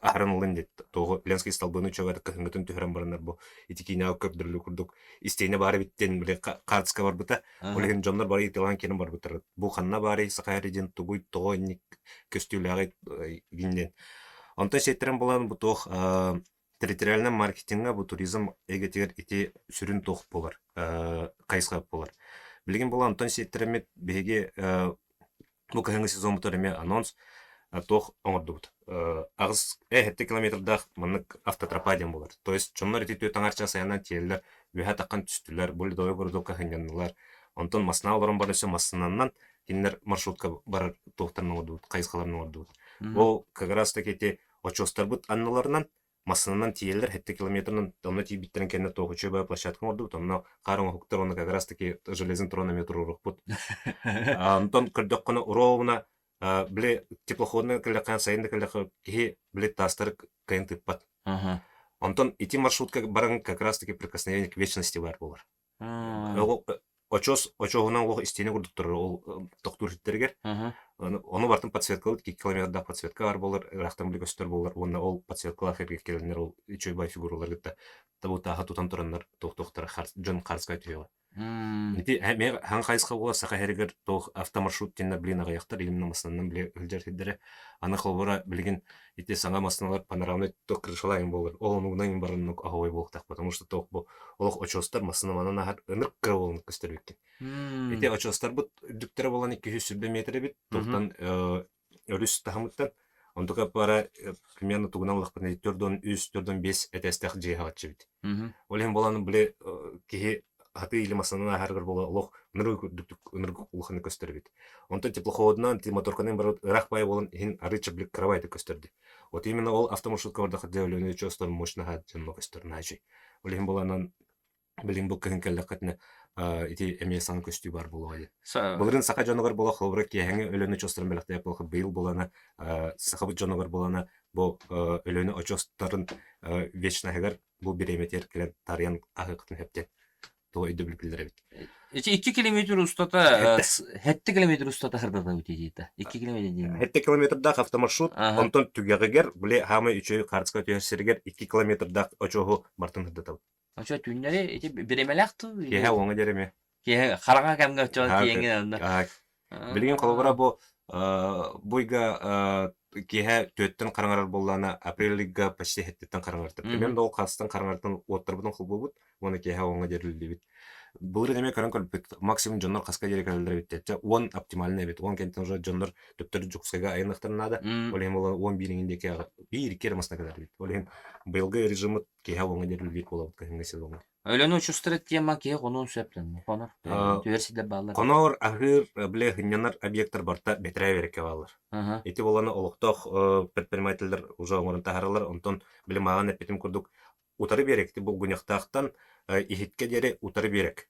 аһаран ылын диэт туоҕу Ленский столбыны үчүгэй кыһыҥҥытын түһэрэн бараннар бу ити киинэҕэ көрдөрүлүү курдук истиэнэ баар эбит диэн били хаартыска барбыта. Ол иһин дьоннор бары ыйыталаан киирэн барбыттар. Бу ханна баарый саха диэн тугуй тоҕо инник көстүүлээҕий диэн. Онтон сиэттэрэн булан бу туох территориальнай маркетиҥҥа бу туризм эйгэтигэр ити сүрүн туох буолар, хайысха буолар. Билигин буолан онтон сиэттэрэммит биһиги бу кыһыҥҥы сезоммутугар эмиэ анонс туох оҥордубут. Аҕыс 7 километрдаах маннык автотропа диэн буолар. То есть дьоннор ити түөрт аҥаар чаас айаннаан тиийэллэр, үөһэ таххан түстүлэр, бу ледовой городокка сынньаннылар. Онтон массыына олорон баран өссө массыынанан кинилэр маршрутка барар туохтарын оҥордубут, хайысхаларын оҥордубут. Ол как раз таки ити Очуостарбыт анныларынан массыынанан тиийэллэр, 7 километрынан онно тиийбиттэрин кэннэ туох үчүгэй площадка оҥордубут, онно хаар оҥоһуктар уонна как раз таки железный трон эмиэ туруорукпут. Онтон көрдөххүнэ ровно били теплоходный кэллэххэ сайын да кэллэххэ киһи били таастары кыайан тыыппат. Онтон ити маршрутка баран как раз таки прикосновение к вечности баар буолар. Очуос очуоһунан олох истиэнэ курдук турар ол тохтуур сирдэригэр. Ону бартын подсветкалыт километрдаах подсветка баар буолар, ыраахтан били көстөр буолар уонна ол подсветкалаах эргэ кэлэннэр ол үчүгэй бай фигуралар кытта табытааха тутан тураннар туох-туохтара дьон харыска түһүөҕэ. Ити эмиэ хаҥ хайысха буолар саха иһэригэр туох автомаршрут диэннэр билин аҕыйахтар именно массыынанан били сылдьар сирдэрэ. Аны холобура билигин ити саҥа массыыналар панорамный туох крышалаах буолар. Ол онугунан баран оннук аһовой буолуохтаах, потому что туох бу олох очуостар массыына манан аһар ынырык кыра буолан көстөр эбиккин. Ити очуостарбыт үрдүктэрэ буолан 220 метр эбит. Туохтан өрүс таһымыттан онтука пара примерно тугунан ыллахпытына 4-3, 4-5 этээстээх дьиэ хаҕаччы эбит. Ол иһин буолан били киһи хатыы или массыынанан ааһарыгар буола олох ынырык үрдүктүк ынырык улаханнык көстөр эбит. Онтон теплоходунан моторканан барбыт ыраах баай буолан иһин арыычча били кыра көстөрдү. Вот именно ол автомаршрутка бардахха дьэ чостор мощно дьонно көстөр наачый. Ол иһин буоланан билин бу кыһын кэллэххитинэ ити эмиэ саҥа көстүү баар буолуоҕа дии. Былырыын саха дьонугар буола холобура киэһэҥи Өлөөнө очуостарын бэлэхтээбит буоллахха быйыл буолана сахабыт дьонугар буолана бу Өлөөнө очуостарын вечноһыгар бу бириэмэтигэр кэлэн тарыйан аһыаххытын сөп диэн туох өйдөбүл биллэр эбит. Ити 2 километр устата, 7 километр устата хардата бит 2 километр диэн. 7 километрдаах автомаршрут, онтон түгэҕигэр, били хаамай үчүгэй хаартыска түһэр сиригэр 2 километрдаах очуоһу бартын хардатабыт. Очо түүннэри ити бириэмэлээх туу? Киэһэ уоҥа диэри эмиэ. Киэһэ хараҥа кэмҥэ оччоҕо тиийэҥҥин онно. Билигин холобура бу бу ыйга киэһэ түөттэн хараҥарар буоллаҕына апрель ыйга почти сэттиттэн хараҥарар. Примерно ол хастан хараҥартан уоттарбытын холбуубут уонна киэһэ уоҥа диэри үлэлиибит. Былырыын эмиэ көрөн көрбүппүт, максимум дьоннор хаска диэри кэлэллэр эбит диэччэ, 10 оптимальный эбит. 10 кэнниттэн уже дьоннор төптөрү Дьокуускайга айанныахтарын наада. Ол иһин буолан 11 иҥин диэки биир-икки эрэ массыына кэлэр эбит. Ол иһин быйылгы режиммыт киэһэ уоҥҥа диэри үлэлиир буолабыт кыһыҥҥы сезоҥҥа. Өлөнү учустара тема киһи хонуон сөп хонор түһэр сирдэр бааллар. Хонор, аһыыр, бile сынньанар объектар барыта бэтэрээ бэрэккэ бааллар. Ити буолан олохтоох предпринимателлэр уже оҥорон таһаараллар. Онтон били мааҕын эппитим курдук утары биэрэк ити булгунньахтаахтан иһиккэ диэри утары биэрэк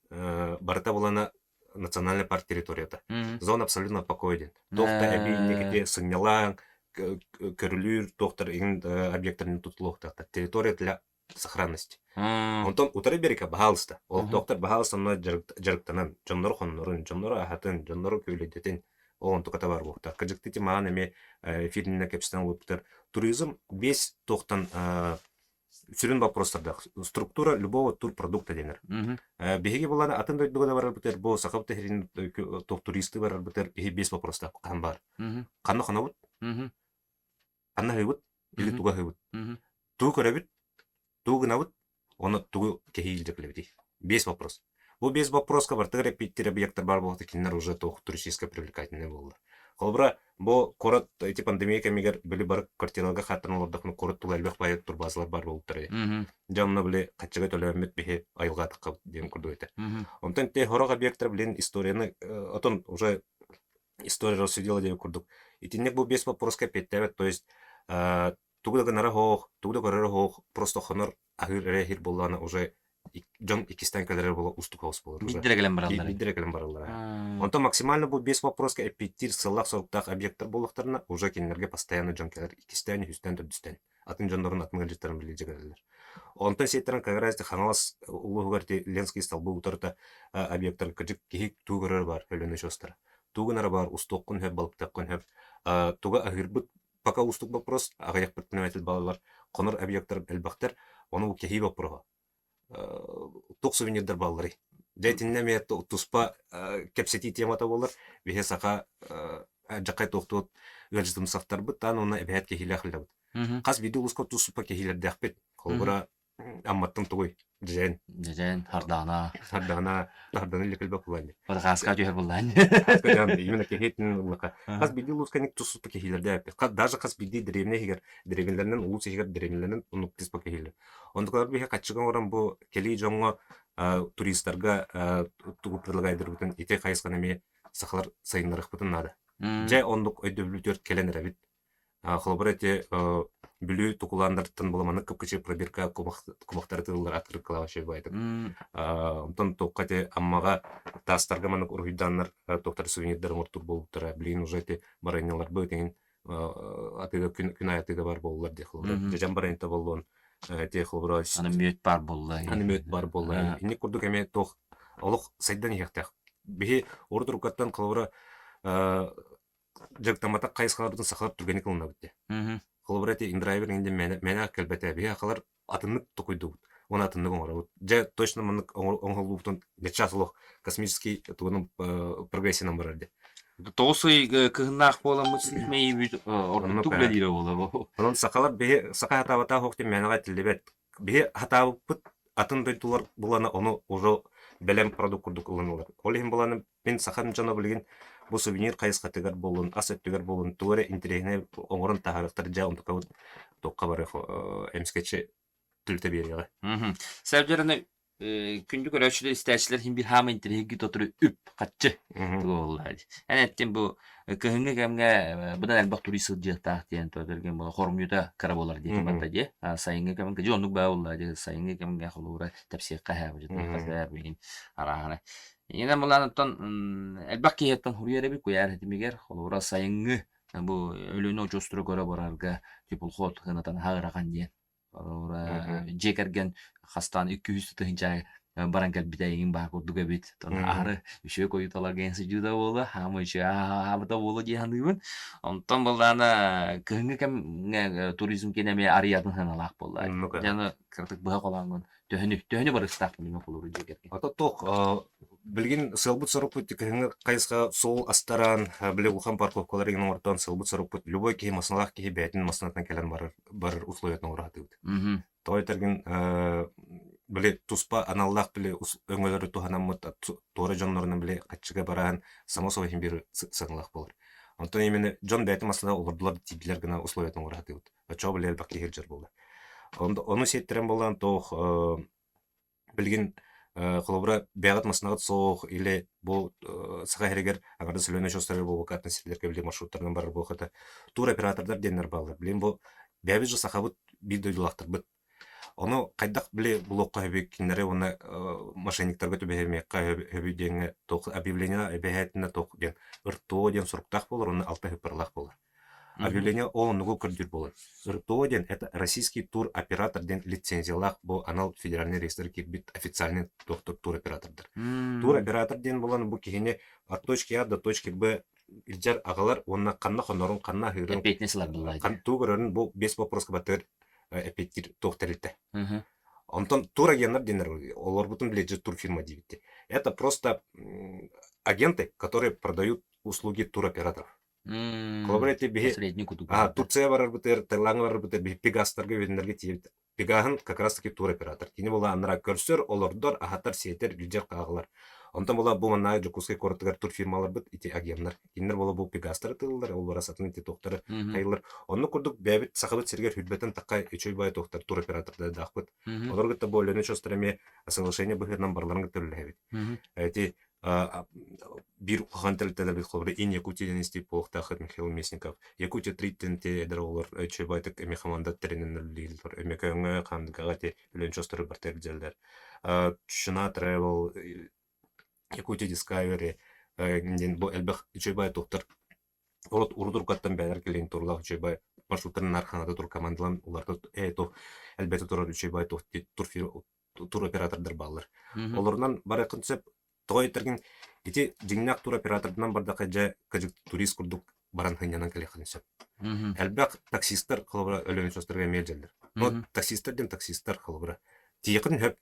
барыта булана национальный парк территорията. Зона абсолютно покоя диэн. Туох да эбии инникити сынньалаҥ, көрүлүүр туохтар иҥин объектарын тутулуохтаахтар. Территория для сохранности. Онтон утары биэрэккэ баһаалыста. Олохтоохтор баһаалыста онно дьарыктанан, дьоннору хоннорун, дьоннору аһатын, дьоннору күөлэйдэтин ол онтуката баар буолуохтаах. Кырдьыктыы ити маҕан эмиэ эфиринэн кэпсэтэн олорбуттар. Туризм биэс туохтан сүрүн боппуруостардаах. Структура любого турпродукта дэнэр. Биһиги булан атын дойдуга да барарбытыгар бу саха иһин туох туристы барарбытыгар биһи биэс боппуруостаах хаһан баар. Ханна хонобут? Ханна аһыыбыт? Или тугу аһыыбыт? Тугу көрөбүт? Тугу гынабыт? Оны тугу кэһии илдьэ кэлэбитий? Биэс вопрос. Бу биэс вопроска бартыгар эппиэттиир объектар баар буолуохта кинилэр уже туох туристическай привлекательный буоллар. Холобура, бу куорат ити пандемия кэмигэр били бары квартираларга хааттан олордохпуна куорат тула элбэх баайы турбазалар баар буолбуттар ити. Дьэ онно били хаччыга төлөөммүт биһи айылҕаатахха диэн курдук этэ. Онтон те сорох объектар блин историяны отон уже история рассудила диэн курдук. Итинник бу биэс вопроска эппиэттээбэт, то есть тугу да гынара суох, тугу да көрөрө суох, просто хонор аһыыр эрэ иһир буоллаҕына уже дьон иккистээн кэлэрэ буола уустук соҕус буолар уже. Биирдэрэ кэлэн бараллар. Биирдэрэ кэлэн бараллар. Онтон максимально бу биэс вопроска эппиэттиир сыаллаах-соруктаах объектар буоллахтарына уже кинилэргэ постоянно дьон кэлэр иккистээн, үһүстээн, төрдүстээн. Атын дьоннорун, атын ыалдьыттарын билиилдьэ кэлэллэр. Онтон сиэттэрэн как раз Хаҥалас улууһугар ити Ленский столбы утарыта объектар кырдьык киһи тугу көрөр баар Өлүөнэ очуостара. Тугу гынара баар устуоххун сөп, балыктыаххын сөп. Туга аһыырбыт пока уустук вопрос, аҕыйах предприниматель балалар, хонор объектар элбэхтэр, ону кэһии боппуруоһа. Туох сувенирдар баалларый? Дьэ итиннэ эмиэ туспа кэпсэтии темата буолар. Биһи саха дьахай туохтуот ыалдьытымсахтарбыт таан уонна эбэһээт киһилээх үлэбит. Хас биирдии улууска туспа киһилэрдээхпит. Холобура, Амматтан тугуй? Дьэдьэн. Дьэдьэн, Хардаана. Хардаана, Хардаана илэ кэлбэт булаан. Хааска түһэр буллаан. Хааска түһэр, именно киһитин ыллаха. Хас биирдии улууска ник туспа киһилэрдээппит. Даже хас биирдии дэриэбинэ иһигэр, дэриэбинэлэринэн улуус иһигэр дэриэбинэлэринэн оннук туспа киһилэр. Онтукалар биһи хаччыга оҥорон бу кэлии дьоҥҥо туристарга тугу предлагайдырбытын ити хайысханы эмиэ сахалар сайыннарыахпытын наада. Дьэ оннук өйдөбүлүтүгэр кэлэн эрэбит. Холобура ити Бүлүү тукулааннарыттан була маннык кып-кычы пробирка кумахтары тыыллар открыткалаах үчүгэй баайдык. Онтон туохха ити Аммаҕа таастарга маннык уруһуйдааннар туохтар сувенирдары оҥортуур буолбуттара. Билигин уже ити барыанньаларбыт иҥин атыыга күн, күн аайы атыыга бар буоллар диэх холобура. Дьэдьэн барыанньата буоллун, ити холобура Аны мүөт баар буолла. Аны мүөт баар буолла. Инник курдук эмиэ туох олох сайдан иһиэхтээх. Биһи урут уруккаттан холобура дьарыктамматах хайысхаларбытын сахалар түргэнник ылынабыт дии. Холобура ити индрайвер иҥин диэн мээнэ мээнэ кэлбэтэ. Биһи сахалар атыннык токуйдубут уонна атыннык оҥоробут. Дьэ точно маннык оҥоһуллубутун сейчас олох космический тугунан прогрессиянан барар дии. Тоҕус ый кыһыннаах буоламмыт ситмэйибит ордук үлэлиирэ буолар. Онон сахалар биһи саха сатаабатаах ох диэн мээнэҕэ этиллибэт. Биһи сатаабыппыт атын дойдулар булана ону уже бэлэм продукт курдук ылыналлар. Ол иһин буланы Мин сахам дьоно билигин бу сувенир хайысхатыгар буоллун, ас өттүгэр буоллун, тугу эрэ интэриэһинэй оҥорон таһаарыахтар дьэ онтукабыт туохха барыах эмискэччи түлүтэ биэриэҕэ. Сабдьараны күндү көрөөччүлэр, истээччилэр иһин биир хаама интэриэһиргии тотору үп, хаччы буолла. Эн эттин бу кыһыҥҥы кэмҥэ быдан элбэх турист сылдьыахтаах диэн төргөн була хормуйута кыра буолар диэтим барда дии. Сайыҥҥы кэмҥэ дьэ оннук баа буолла дии. Сайыҥҥы кэмҥэ холобура тэпсиэххэ һээ бу дьэ билигин арааһына Инэн булан оттон элбэх киһиттэн хуруйар эбит куйаар ситимигэр холобура сайыҥҥы бу Өлүөнэ очуостары көрө барарга теплоход сыаната наһаа ыарахан диэн. Холобура дьиэ кэргэн хастаан 200 тыһыынча баран кэлбитэ эйигин баар курдук эбит. Оттон аһары үчүгэй койуталарга эн сылдьыыта буолуо, хаамыы үчүгэй аһаабыта буолуо дии саныыбын. Онтон былаана кыһыҥҥы кэмҥэ туризм киэнэ эмиэ арыйатын сыаналаах буолла. Дьэ аны кыратык быһа холооҥҥун төһөнү төһөнү барыстаах билиҥҥи холобур дьиэ кэргэн Ото туох билигин сыалбыт-сорукпут кыһыҥҥы хайысха суол астаран, били улахан парковкалар иҥин оҥортоон сыалбыт-сорукпут любой киһи массыыналаах киһи бэйэтин массыынатынан кэлэн барар барар условиятын оҥоро сатыыбыт. Тоҕо этэргин. били туспа аналлаах били өҥөлөрү туһанаммыт туора дьоннорунан били хаччыга бараан само собой иһин биир сыаналаах буолар. Онтон именно дьон бэйэтин массыына олордулар тиийдилэр гына условиятын оҥоро сатыыбыт. Оччоҕо били элбэх киһи сылдьар буолар. Ону сиэттэрэн буолан туох Билигин, холобура, бэйэҕит массыынаҕыт суох или бу Саха сиригэр аҥардас Өлүөнэ очуостарыгар буолбакка атын сирдэргэ били маршруттарынан барар буолуохха тур-оператордар диэннэр бааллар. Билигин бу бэйэбит же сахабыт биир дойдулаахтарбыт. Ону хайдах били булуохха сөбүй кинилэри уонна мошенниктарга түбэһимиэххэ сөбүй диэҥҥэ туох объявление эбэһээтинэ туох диэн РТО диэн суруктаах буолар уонна алта ыппаралаах буолар. Объявление ол оннугу көрдүүр буолар. РТО диэн это российский туроператор диэн лицензиялаах бу анал федеральный реестр киирбит официальный туохтур туроператордар. Туроператор диэн буолан бу киһини от точки А до точки Б илдьэр аҕалар уонна ханна хонорун, ханна аһыырын, Эппиэтинэс ылар буоллаҕа дии. тугу көрөрүн бу без вопроска баттыыр эппиэттиир туох тэрилтэ. Онтон турагеннар диэннэр олорбутун билээччи турфирма диэбиттэр. Это просто агенты, которые продают услуги туроператоров. Холобур, эти биһи Посредник курдук а, буолбута. Турция барарбытыгар, Таилаҥҥа барарбытыгар биһи Пегастарга үөннэргэ тиийэбит. Пегаһын как раз таки туроператор. Кини була анараа көрсөр, олордор, аһатар, сиэтэр, илдьэр хааҕылар. Онтон була бу манна Дьокуускай куоратыгар турфирмаларбыт ити агеннар. Кинилэр була бу Пегастары тыыллар, ол бара сатын ити туохтары хайылар. Оннук курдук бэйэбит Сахабыт сиригэр хүрбэтэн такка үчүгэй баай туохтар туроператордардаахпыт. Олор кытта бу Өлүөнэ очуостара эмиэ соглашение быһыытынан барыларын кытта үлэлэһэбит. Ити биир улахан тэрилтэлэрбит холобура Ин Якутия диэн истиип буолуохтааххыт Михаил Местников Якутия 3 ти эдэр оҕолор үчүгэйдик эмиэ хамаанда тэринэн үлэлииллэр Өймөкөөҥҥө Хаандыгаҕа ити үлэни чостору барта илдьэллэр Чучуна Travel Якутия Discovery диэн бу элбэх үчүгэй туохтар урут урут-уруккаттан бэйэлэр кэлин туруулаах үчүгэй маршруттарын наар хаҥата тур командалан уларыта туох элбэтэ турар үчүгэй туох туроператордар бааллар. Олорунан барыаххын сөп. Тоҕо этэргин ити дьиҥнээх туроператорынан бардахха дьэ кыдьык турист курдук баран сынньанан кэлиэххин сөп. Элбэх таксистар холобура Өлүөнэ очуостарыгар эмиэ илдьэллэр. Но таксистар диэн таксистар холобура. Тиийэххин сөп.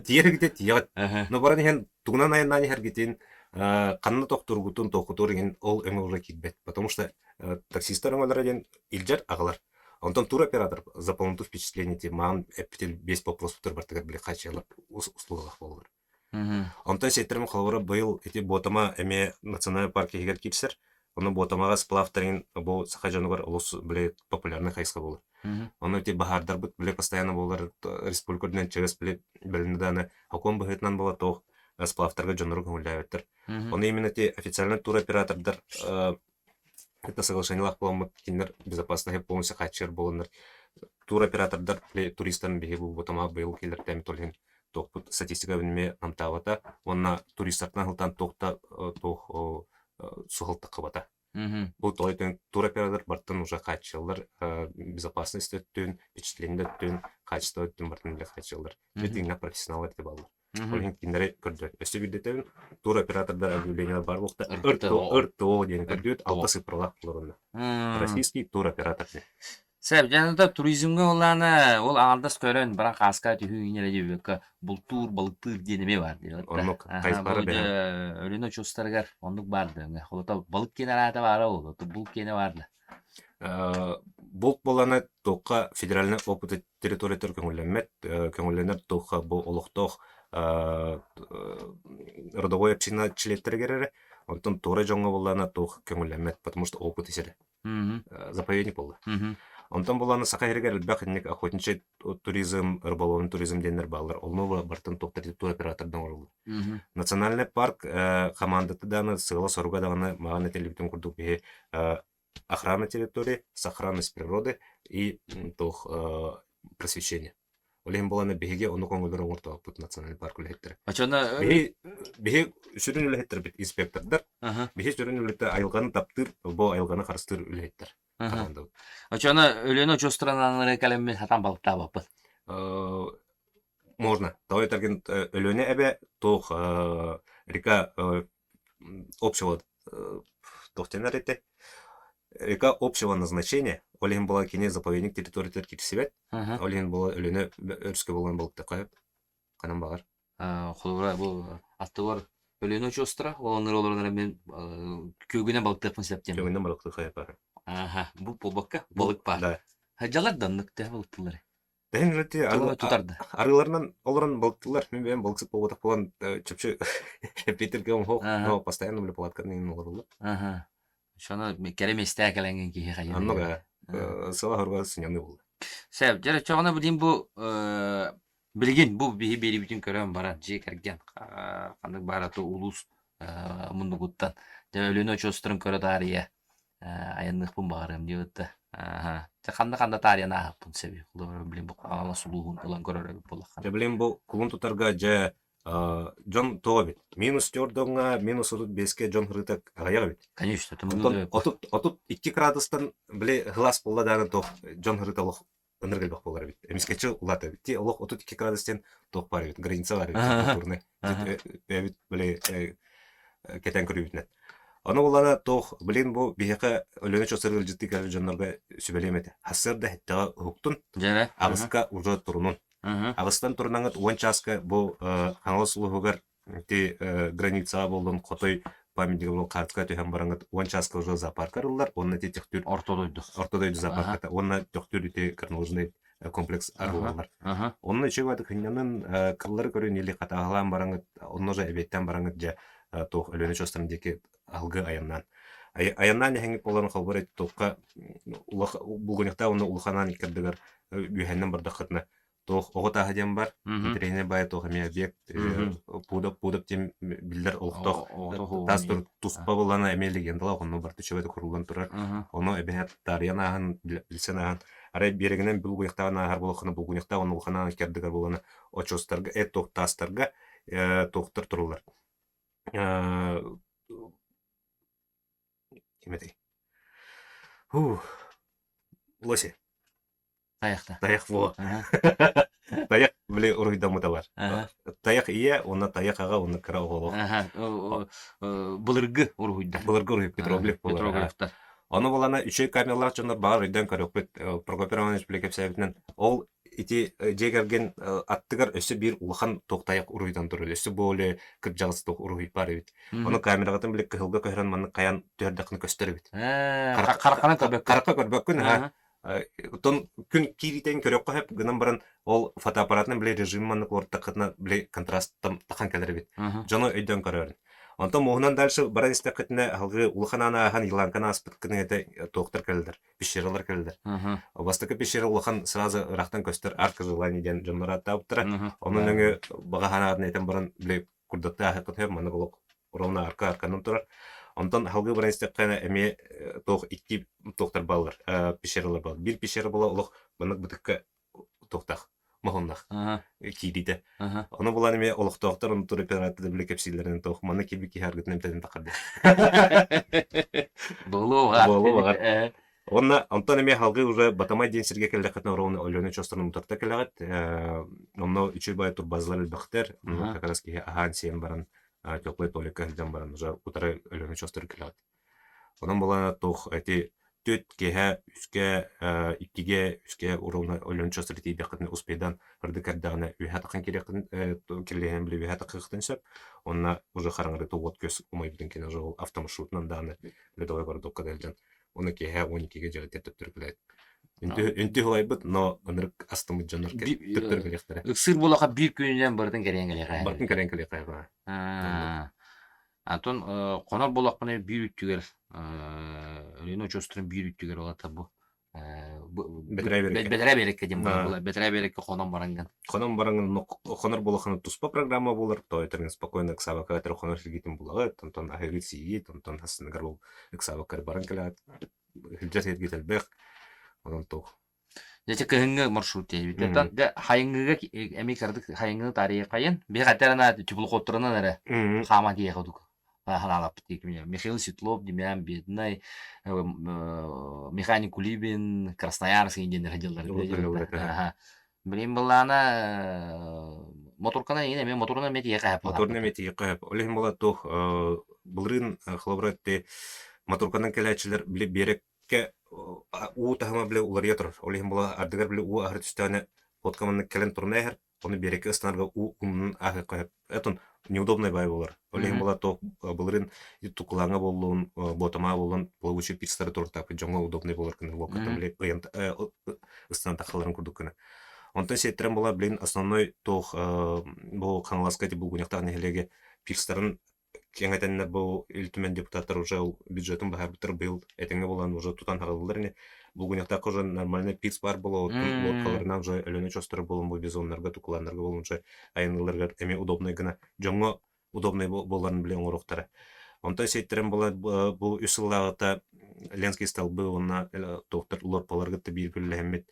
Тиийэргитэ тиийэҕит. Но баран иһэн тугунан айаннаан иһэргитин, ханна тохтуургутун, тоохутуур иҥин ол өҥө киирбэт. Потому что таксистар өҥөлөрө диэн илдьэр аҕалар. Онтон туроператор за полноту впечатлений маан эппитин весь вопрос бартыгар били хааччыйалар услугалаах буолалар. Онтон сиэттэрим холобура быйыл ити Буотама эмиэ национальный парк иһигэр киирсэр. Ону Буотамаҕа сплавтарын бу саха дьонугар олус били популярный хайысха буолар. Ону ити баһаардарбыт били постоянно буолар республика үрдүнэн чэгас били бэлэмнэ даҕаны сокуон быһыытынан буола туох сплавтарга дьоннору көҥүллээбэттэр. Ону именно ити официальный туроператордар Это соглашениелаах буоламмыт кинилэр безопасноһы полностью хааччыйар буоланнар туроператордар туристарын биһиги булбутума быйыл киллэртээммит ол иһин туохпут статистика эмиэ намтаабата уонна туристартан сылтаан туох да туох суһал таххыбата. Бу тоҕо туроператор бартын уже хааччыйаллар безопасность өттүн, впечатление өттүн, качество өттүн бартын илэ хааччыйаллар. Дьиҥнээх профессионал эти бааллар. Ол иһин кинилэри көрдө. Өссө биирдэ туроператордар объявлениелар баар буолта. РТО, РТО диэн көрдүбүт, алта цифралаах олорунна. Российский туроператор диэн. Сөп, дьэ туризмҥа улаана ол аҥардас көрөн баран хааска түһүү иҥэрэ диэбэккэ бултуур, балыктыыр диэн эмиэ баар диэн. Оннук хайысхалара бэйэм. Өлүнэ очуостарыгар оннук баар да. Холото балык киэнэ араата баара ол, булт киэнэ баар да. Булт буолана туохха федеральный опыты территориятыгар көҥүллэммэт, көҥүллэнэр туохха бу олохтоох родовой община чилиэттэригэр эрэ, онтон туора дьоҥҥо буоллаҕына туох көҥүллэммэт, потому что опыт сирэ. Заповедник буолла. Онтон буоллаҕына Саха сиригэр элбэх инник охотничий туризм, рыболовный туризм диэннэр бааллар. Онно бартын туох туроператордан оҥороллор. Национальный парк хамаандата даҕаны сыала-соруга даҕаны маҕан этиллибитин курдук биһи охрана территории, сохранность природы и туох просвещение. Ол иһин буолан биһиги ону көҥүллэр оҥортоохпут национальный парк үлэһиттэрэ. Оччоно Биһи биһи сүрүн үлэһиттэрбит инспектордар. Биһи сүрүн үлэһиттэр айылҕаны таптыыр, бу айылҕаны харыстыыр үлэһиттэр. Командабыт. Оччоно Өлүөнэ очуостуранааннары кэлэммин сатаан балыктаабаппын. Можно. Тоҕо этэргин Өлүөнэ эбэ туох река общего туох диэнэр этэй река общего назначения ол иһин була кини заповедник территориятыгар киирсибэт ол иһин була Өлүөнэ өрүскэ буолан балыктыахха сөп ханан баҕар Холобура бу аттыбар Өлүөнэ очуостара ол оннугар олорон эрэ мин күөгүнэн балыктыахпын сөп диэн күөгүнэн балыктыахха сөп Аха, бу буолбакка балык баар. Да. Дьалар да оннук төһө балыктыыллар? Тэһин үлэти Тугу тутарда? арыыларынан олорон балыктыыллар. Мин бэйэм балыксыт буолбатах буолан чопчу Питергэ оҥоһуох, но постоянно били палатканы иҥин олороллор. Аха. Шоно кэрэ миэстээ кэлэҥҥин киһи хайыыр. Оннук ээ. Сыла хоруга сынньаныы буолла. Сөп. Дьэ, оччоҕуна билигин бу билигин бу биһи биэрибитин көрөн баран дьиэ кэргэн ханнык баара улуус муннугуттан дьэ Өлүөнэ очуостарын көрө таарыйа айанныахпын баҕарыам диэбит да. Аха. Дьэ ханна-ханна таарыйан ааһыппын сөбүй? Холобура, билигин бу Хаҥалас улууһун ылан көрөр эбит буоллаххына. Дьэ билигин бу кулун тутарга дьэ дьон туох эбит? Минус төрдоҥҥа, минус 35-кэ дьон ырыта аҕыйах эбит. Конечно, Онтон 32 градустан били сылаас буолла даҕаны туох дьон ырыта олох ынырык элбэх буолар эбит. Эмискэччи улаата эбит. Ти олох 32 градус диэн туох баар эбит, граница баар эбит температурный. Бэйэбит били кэтэн көрүүбүтүнэн. Ону булана туох, блин бу биһиэхэ Өлүөнэ очуостар ыалдьыттыы кэлэр дьоннорго сүбэлиэм этэ. Сарсыарда һэттэҕэ уһуктун, аҕыска уже турунун. Аҕыстан турунаҥыт 10 чааска бу Хаҥалас улууһугар ити границаҕа буоллун Хотой памятнига буоллун хаартыска түһэн бараҥыт 10 чааска уже зоопарка арыллар уонна ити Төхтүр Орто дойду. Орто дойду зоопарката уонна Төхтүр ити горнолыжный комплекс арыллаллар. Онно үчүгэй баҕайытык сынньанан кыллары көрөн или хатааһылаан бараҥыт онно же эбиэттэн бараҥыт дьэ туох Өлүөнэ очуостарын диэки аһылгы айаннаан. Айаннаан иһэҥҥит буолан холбор туохха булгунньахтаах уонна улаханаан иккардыгар үөһэннэн бардаххытына туох оҕо тааһа диэн бар интэриэһинэй баайа туох эмиэ объект пуудап пуудап диэн биллэр олохтоох таас туспа буллана эмиэ легендалаах онно барыта үчүгэй куруллан турар ону эбэһээт таарыйан ааһан билсэн ааһан арай биэрэгинэн булгунньахтааҕын ааһар буоллаххына булгунньахтаах уонна улаханаан иккардыгар буолана очуостарга туох таастарга туохтар тураллар Ким этэй? Лоси. Тайахта. Тайах буо. Тайах били уруһуйдаммыта бар. Тайах ийэ уонна тайах аҕа уонна кыра оҕолоох. Былыргы уруһуйдар. Былыргы уруһуй петроглиф буолар. Петроглифтар. Ону булана үчүгэй камералаах дьоннор баҕар өйдөөн көрүөхпүт. Прокопий Романович били кэпсээбитинэн ол ити дьиэ кэргэн аттыгар өссө биир улахан туох тайах уруһуйдан турар. Өссө более кырдьаҕас туох уруһуй баар эбит. Ону камераҕытын били кыһылга көһөрөн маннык хайаан түһэрдэххинэ көстөр эбит. Харахханан көрбөккүн. Харахха көрбөккүн, аһа. Оттон күн киириитин көрүөххэ сөп гынан баран ол фотоаппаратынан били режим маннык олортаххытына били контрасттан тахан кэлэр эбит. Дьону өйдөөн көрөөрүн. Онтон муоһунан дальше баран истэххитинэ аһылгы улахан ааны ааһан Еланканы ааспыт гына туохтар кэлэллэр, пещералар кэлэллэр. Бастакы пещера улахан сразу ыраахтан көстөр арка желаний диэн дьоннор ааттаабыттара. Онон өҥө баҕа санаатын этэн баран били курдаттыы ааһыаххын сөп маннык олох ровно арка арканан турар. Онтон аһылгы баран истэххинэ эмиэ туох икки туохтар бааллар, пещералар бааллар. Биир пещера буола олох маннык бытыкка туохтаах моһуннах киириитэ. Ону булан эмиэ олохтоохтор ону туроператордар били кэпсииллэринэн туох манна киирбит киһи аргытын эмтэтин тахар диэн. Буолуо баҕар. Буолуо баҕар. Уонна онтон эмиэ салгыы уже Батамай диэн сиргэ кэллэххитинэ ровно Өлүөнэ очуостарын утарыта кэлэҕит. Онно үчүгэй баҕайы турбазалар элбэхтэр. Онно как раз киһи аһаан-сиэн баран теплай туалекка сылдьан баран уже утары Өлүөнэ очуостары кэлэҕит. Онон буолан туох ити түөрт киэһэ үскэ иккигэ үскэ ровно Өлүөнэ очуостары тиийдэххитинэ успейдан ырдык эрдэҕинэ үөһэ таххан киириэххин киллэһэн били үөһэ таххыаххытын сөп. Онно уже хараҥарыыта уот-күөс умайбытын кэннэ уже ол автомаршрутунан даҕаны ледовай городокка да илдьэн Уонна киэһэ 12-гэ дьиэҕитигэр төттөрү кэлээт. Үнтү уһулайбыт, но ынырык астыммыт дьоннор төттөрү кэлиэхтэрэ. Ыксыыр буолаха биир күнүнэн барытын кэриэн кэлиэхэ. Барытын кэриэн кэлиэхэ. Антон хонор буоллахпына биир үттүгэр Өлүөнэ очуостарын биир үттүгэр олата бу Бэтэрээ биэрэккэ диэн буолар. Бэтэрээ биэрэккэ хонон бараҥҥын. Хонон бараҥҥын хонор буолаххына туспа программа буолар. То этэрин спокойно ыксаабакка этэр хонор сиргитин булаҕыт, онтон аһыгыт сиигит, онтон хассыныгар ол ыксаабакка баран кэлэҕит. Сылдьар сиргит элбэх. Онон туох. Дьэ кыһыҥҥы маршрут диэбит. Оттон дьэ хайыҥҥыга эмиэ кыратык хайыҥҥыны таарыйыаххайын. Биһиги хаттарана теплоходтарынан эрэ хааман тиийиэх курдук. Ханаалаппыт Михаил Светлов, Демьян Бедный, Механик Кулибин, Красноярск диэннэр сылдьаллар. Билин былаана моторканан иҥин эмиэ моторунан эмиэ тиийэ хаһап Моторунан эмиэ тиийэ хаһап. Ол иһин була туох былырыын холобура этти моторканан кэлээччилэр били биэрэккэ уу таһыма били уларыйа турар. Ол иһин була ардыгар били уу аһары түстэҕинэ лодка маннык кэлэн турна иһэр. Ону биэрэккэ ыстанарга уу умнун ааһыахха сөп. Этон неудобный баай буолар. Ол иһин була туох былырыын тукулааҥҥа буоллун, Буотамаа буоллун, плавучий пирстары туруортааппыт дьоҥҥо удобный буолар гына лодкаттан били ыйан ыстанан тахалларын курдук гына. Онтон сиэттэрэн була билин основной туох бу Хаҥаласка ити Булгунньахтаах нэһилиэгэ пирстарын кэҥэтэннэр бу Ил Түмэн депутаттар уже ол бюджетын баһарбыттар быйыл этэҥҥэ буолан уже тутан хаалаллар ини. Булгунньахтаахха уже нормальный пирс баар буолуо лодкаларынан уже Өлүөнэ очуостара буолан бу бизоннарга тукулааннарга буолан уже айанныылларыгар эмиэ удобнай гына дьоҥҥо удобнай буоларын билэ оҥоруохтара. Онтон сиэттэрэн була бу үс сыллааҕыта Ленский столбы уонна туохтар лорпалар кытта биир үлэлэһэммит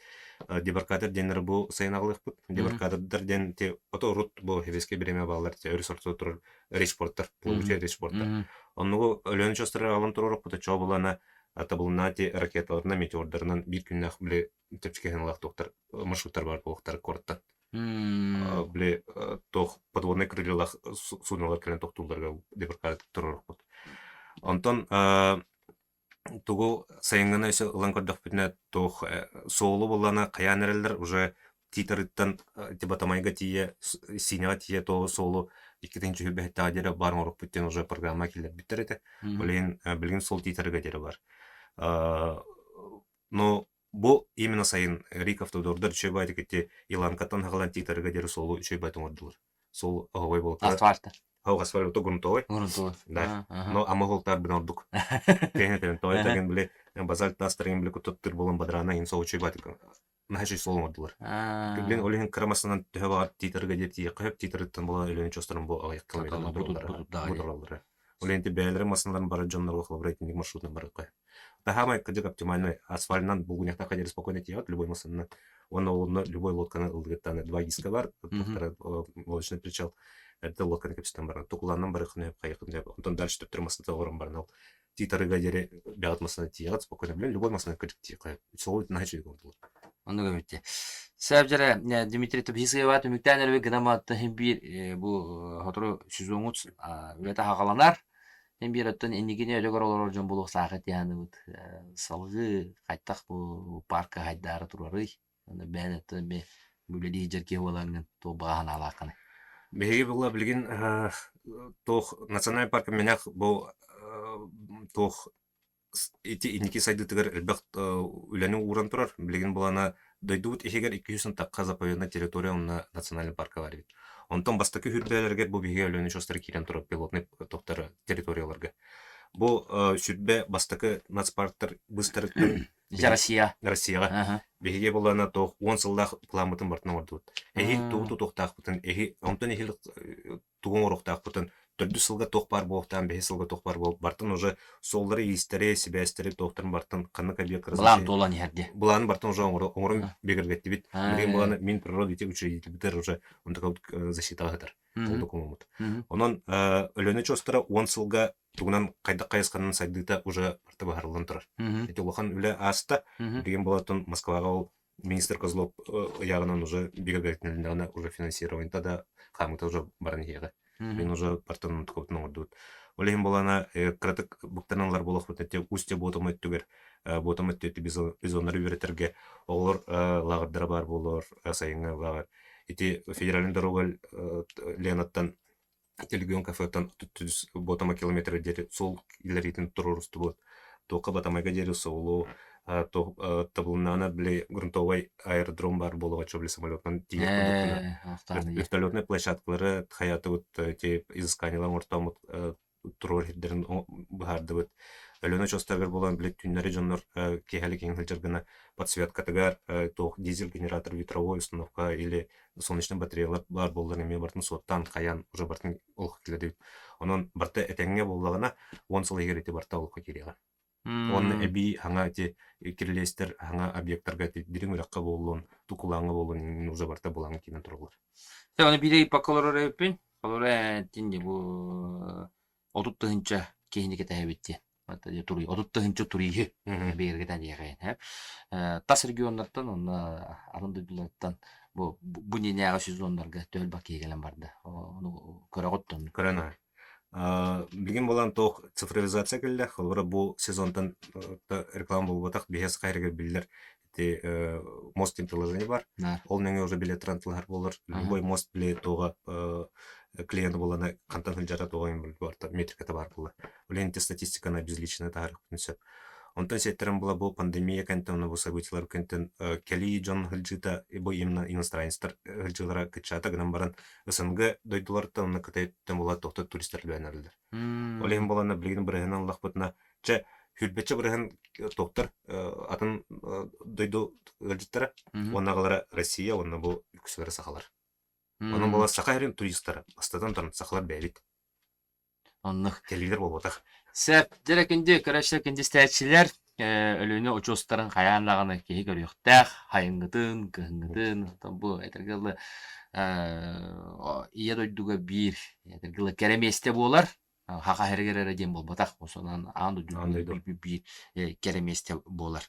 дебаркадер диэннэри бу сайын аҕалыахпыт. Дебаркадердар диэн те ото урут бу хевескэй бириэмэ бааллар те өрүс ортото турар речпорттар, плавучай речпорттар. Оннугу Өлөөн очуостары аҕалан туруорукпут оччоҕо булана табылына те ракеталарынан, метеордарынан биир күннээх били чэпчэки сыаналаах туохтар маршруттар баар буолуохтара куораттан. Били туох подводнай крыльялаах суднолар кэлэн тохтуулларга дебаркада туруорукпут. Онтон тугу сайыҥҥыны өссө ылан көрдөхпүтүнэ туох суолу буллана хайаан эрэллэр уже Тиитарыттан Батамайга тиийэ Сиинэҕэ тиийэ туох суолу 2025 диэри баар оҥоруохпут диэн уже программа киллэрбиттэр этэ. Ол иһин билигин суол Тиитарыга диэри бар. Но бу именно сайын Рик Автодордар үчүгэй баайдык ити Иланкаттан аҕалан Тиитарыга диэри суолу үчүгэй баайдык оҥордулар. Суол оһоҕой буолта. Асфальт. Оһох асфальт грунтовой. Грунтовой. Да. Но ама холтар бин ордук. Кэһин этэрин тоҕо этэрин били базальт тастарын били куттаттыр буолан бадараана ин сол үчүгэй баайдык наһаа үчүгэй суол оҥордулар. Билин ол иһин кыра массанан төһө баҕар Тиитарыга диэри тиийиэххэ сөп Тиитарыттан буолан Өлүөнэ очуостарын бу аҕыйах километр будураллара. Ол иһин бэйэлэрин массыыналарын барар дьоннорго холобура итинник маршрутунан барыахха. Таһаамай кырдьык оптимальный асфальтынан булгунньахтаахха диэри спокойно тиийэҕит любой массыынанан. Уонна онно любой лодканы ыллыгыттан два диска бар, лодочный причал эрдэ лодканы кэпсэтэн баран тукулааннан барыаххын сөп, хайыаххын сөп. Онтон дальше төттөрү массыына олорон баран ол Тиитарыга диэри бэҕэт массыына тиийэҕит спокойно блин любой массыына кырдьык тиийэххэ суол наһаа үчүгэй буолла. Оннук эбит. Сөп дьэрэ Дмитрий Тубисыева түмүктээн эрэ гына иһин биир бу сотору сезоҥҥут үлэтэ хаҕаланар. Иһин биир оттон инникини өтөгөр олорор дьон буолуох саахы тиһаныбыт салгыы хайтах бу парка хайдаары турарый. Аны бэйэн оттон эмиэ үлэлии сылдьар киһи буолаҥҥын туох баҕа санаалааххыный? Биһиги буолла билигин туох национальный парка мэнэх бу туох ити инники сайдыытыгар элбэх үлэни ууран турар. Билигин былаана дойдубут иһигэр 200 тахха заповедная территория уонна национальный парка бар эбит. Онтон бастакы хүрбэлэригэр бу биһиги Өлүөнэ очуостара киирэн турар пилотный тохтор территорияларга. Бу сүрбэ бастакы нацпарктар быстарыттан Дьэ Россия. Россияҕа. Биһиги буоллаҕына туох уон сыллаах плааммытын барытын оҥордубут. Эһиил тугу тутуохтаахпытын, эһи онтон эһиил тугу оҥоруохтаахпытын, төрдүс сылга туох баар буолуохтааҕын, бэһис сылга туох баар буол бартын уже суоллары, иистэри, сибээстэри туохтарын бартын ханнык объект Былаан туолан иһэр дии. Былааны бартын уже оҥорон бигэргэттибит. Билигин былааны Минприроды ити учредителбитер уже онтука защитаҕа сытар. Ол докумуоммут. Онон Өлүөнэ очуостара уон сылга тугунан хайдах хайысханан сайдыыта уже барыта быһаарыллан турар. Ити улахан үлэ ааста. Билигин болоттон Москваҕа ол министр Козлов ыйааҕынан уже бигэргэтилиннэҕинэ уже финансированиета да хаамыыта уже баран иһиэҕэ. Мин уже партан тукабытын оҥордубут. Ол иһин буолана кыратык быктаран ылар буолуохпут этэ Устье Ботом өттүгэр Ботом өттү бизоннары үөрэтэргэ оҕолор лааҕырдара баар буолуор сайыҥҥы лааҕыр. Ити федеральный дорога Ленаттан Телегион кафеттан Ботома километра диэри суол киллэриитин туруорустубут. Туохха Батамайга диэри суолу табылыннаҕына били грунтовай аэродром баар буолуоҕа били самолетунан тиийэр курдук вертолетнай площадкалары хайаатыбыт эти изысканиялар оҥортооммут туруор сирдэрин быһаардыбыт. Өлүөнэ очуостарыгар буолан били түүннэри дьоннор киэһэлик иҥин сылдьар гына подсветкатыгар туох дизель-генератор ветровой установка или солнечный батареялар баар буоллар эмиэ барытын суоттаан хайаан уже барытын олоххо киллэрдибит. Онон барыта этэҥҥэ буоллаҕына уон сыл иһигэр ити барыта олоххо киириэҕэ. Уонна эбии хаҥа ити кирилиэстэр хаҥа объектарга ити дириҥ үрэххэ буоллун, тукулааҥҥа буоллун уже барыта былааҥҥа киирэн тураллар. Дьэ, ону биир ыйыппакка олорор эбиппин. Холобура, этин дии бу 30 тыһыынча киһини кэтэһэбит диэн. 30 тыһыынча туриһы бэйэргэтэн диэхэ тас регионнартан уонна атын дойдулартан бу бу иннинээҕи сезоннарга төһө киһи кэлэн барда. Ону көрөҕүт да Көрөн аҕай. Билигин буолан туох цифровизация кэллэ. Холобура бу сезонтан реклама буолбатах биһиэхэ хайарыгар биллэр ити мост диэн приложение бар. Ол нөҥүө уже билет тылыһар буолар. Любой мост билет туоҕа клиент буолана хантан сылдьара туоҕа барыта метриката баар буолла. Ол ити статистиканы безличный таһаарыахпытын сөп. Онтон сиэттэрэн була бу пандемия кэнтэн уонна бу событиелар кэнтэн кэлии дьон сылдьыыта бу именно иностранецтар сылдьыылара кыччаата гынан баран СНГ дойдуларыттан уонна Кытайтан була тохто туристар элбээн эрэллэр. Ол иһин буоланна билигин бырыһынан ыллахпытына чэ сүүрбэччэ бырыһын токтор атын дойду ыалдьыттара уонна аҕалара Россия уонна бу үксүлэрэ сахалар. Онон була саха сирин туристара бастатан туран сахалар бэйэбит. Оннук. Кэлиилэр буолбатах. Сөп. Дьэ күндү көрөөччүлэр, күндү истээччилэр, Өлүөнэ очуостарын хайаан даҕаны киһи көрүөхтээх, хайыҥҥытын, кыһыҥҥытын, оттон бу этэргэ дылы ийэ дойдуга биир этэргэ дылы кэрэ миэстэ буолар. Хаха сиригэр эрэ диэн буолбатах, осонон аан дойду биир кэрэ миэстэ буолар.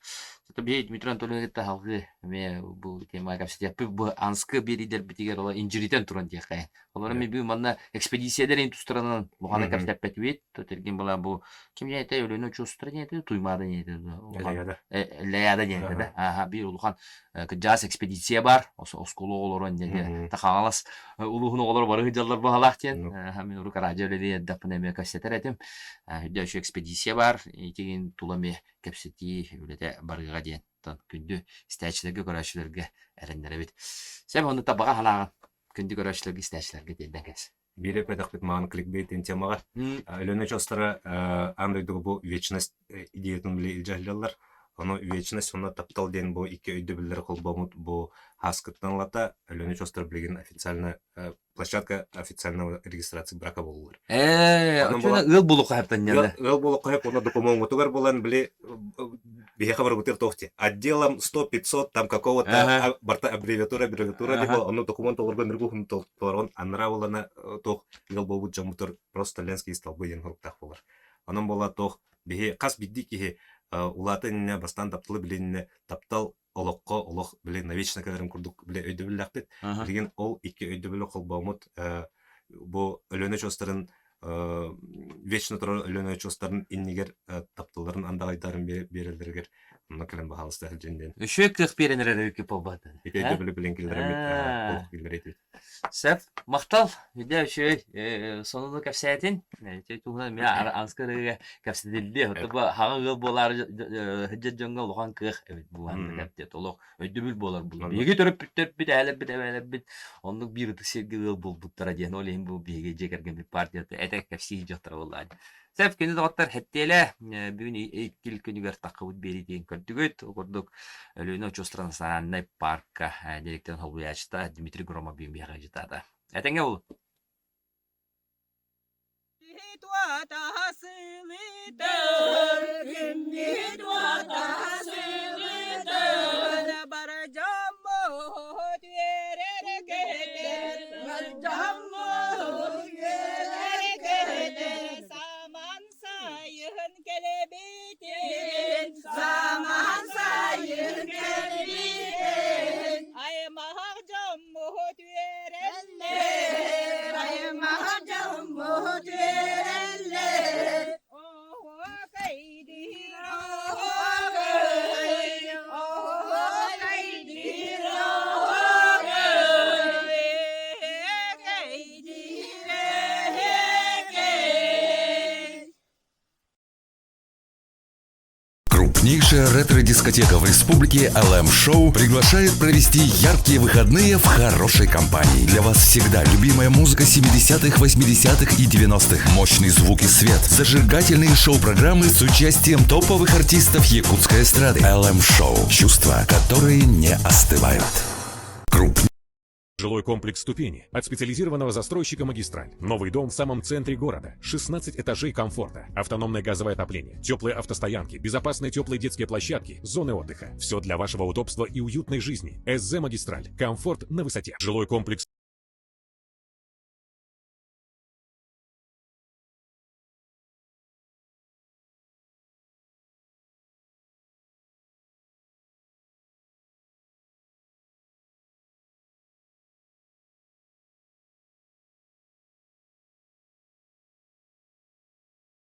Биһи Дмитрий Анатольевич кытта салгыы эмиэ бу темаҕа кэпсэтиэхпит. Бу Анскы биэриилэрбитигэр ола инжиритэн туран диэххэ. Олору мен бүгүн манна экспедициялар тустарынан улахана кэпсэппэтибит. Тергин была бу ким диэн этэ Өлүөнэ очуостара диэн этэ Туймаада диэн этэ Лаяда. Лаяда диэн этэ да. Аха биир улахан кыдьаас экспедиция бар. Оскуола оҕолоро диэн Хаҥалас улууһун оҕолоро бары сылдьаллар баһалаах диэн. Мин урук радио үлэлии эрдэхпинэ эмиэ кэпсэтэр этим. Үрдэ үчүгэй экспедиция бар. Итигин тула эмиэ кэпсэтии үлэтэ барыаҕа диэн. Күндү истээччилэргэ, көрөөччүлэргэ эрэннэрэбит. Сөп, онно табаҕа санааҕын Күндү көрөөччүлэргэ, истээччилэргэ тиэрдэн кэс. Биир эппэтэхпит маҕан кликбейтин темаҕа Өлүөнэ очуостара аан дойдуга бу вечность идеятын били илдьэ сылдьаллар. Ону вечность уонна таптал диэн бу икки өйдөбүллэри холбооммут бу һааскыттан ылата Өлүөнэ очуостара билигин официально площадка официального регистрации брака буоллулар. Ээ, оччоҕуна ыал буолуохха сөптөн диэн. Ыал буолуохха сөп уонна докумуоҥҥутугар булан били биһиэхэ барыбытыгар туох дии отделом 100 500 там какого-то барта аббревиатура аббревиатура либо ону документ толорго ныргуһун толорон анараа буолана туох ыал буолбут дьоммутугар просто ленские столбы диэн суруктаах буолар. Онон буола туох биһи хас биирдии киһи улаата иннинэ бастаан тапталы билиннэ таптал олоххо олох били навечно кэлэрин курдук били өйдөбүллээхпит. Билигин ол икки өйдөбүлү холбооммут бу Өлүөнэ очуостарын вечно турар Өлүөнэ очуостарын иннигэр тапталларын андаҕайдарын биэрэллэригэр онно кэлэн баһаалыста сылдьын диэн. Үчүгэй кыах биэрэн эрэр эбиккит буолбат. Ити өйдөбүлү билин киллэрэммит олох киллэрэтибит. Сөп. Махтал. Видео үчүгэй сонуну кэпсээтин. Ити туһунан эмиэ аныгы ырыа кэпсэтиллиэ. Ото бу хаҥа ыал буолаары сылдьар дьоҥҥо улахан кыах эбит булаан кэптиэт олох өйдөбүл буолар бу. Биһиги төрөппүттэрбит, ээлэрбит, эбээлэрбит оннук биир ытык сиргэ ыал буолбуттара диэн ол иһин бу биһиги дьиэ кэргэммит партията этэ кэпсии дьахтара буоллаҕа. Сөп, күнү доҕоттор, хэттиэлэ бүгүн иккил күнүгэр таххыбыт биэриитин көрдүгүт. Ол курдук Өлүөнэ очуостара национальнай парка директорын солбуйааччыта Дмитрий Громов бүгүн биһиэхэ ыалдьыттаата. Этэҥҥэ буолун. Саман сайын кэлэбитин, саман сайын кэлбитин, аймах дьоммут үөрэллэр, аймах дьоммут үөрэллэр. Оһуокайдыыр, оһуокай, оһуокайдыыр, оһуокай, Крупнейшая ретро-дискотека в республике LM Show приглашает провести яркие выходные в хорошей компании. Для вас всегда любимая музыка 70-х, 80-х и 90-х. Мощный звук и свет. Зажигательные шоу-программы с участием топовых артистов якутской эстрады. LM Show. Чувства, которые не остывают. Круп... Жилой комплекс «Ступени» от специализированного застройщика «Магистраль». Новый дом в самом центре города. 16 этажей комфорта. Автономное газовое отопление, теплые автостоянки, безопасные теплые детские площадки, зоны отдыха. Все для вашего удобства и уютной жизни. СЗ «Магистраль». Комфорт на высоте. Жилой комплекс.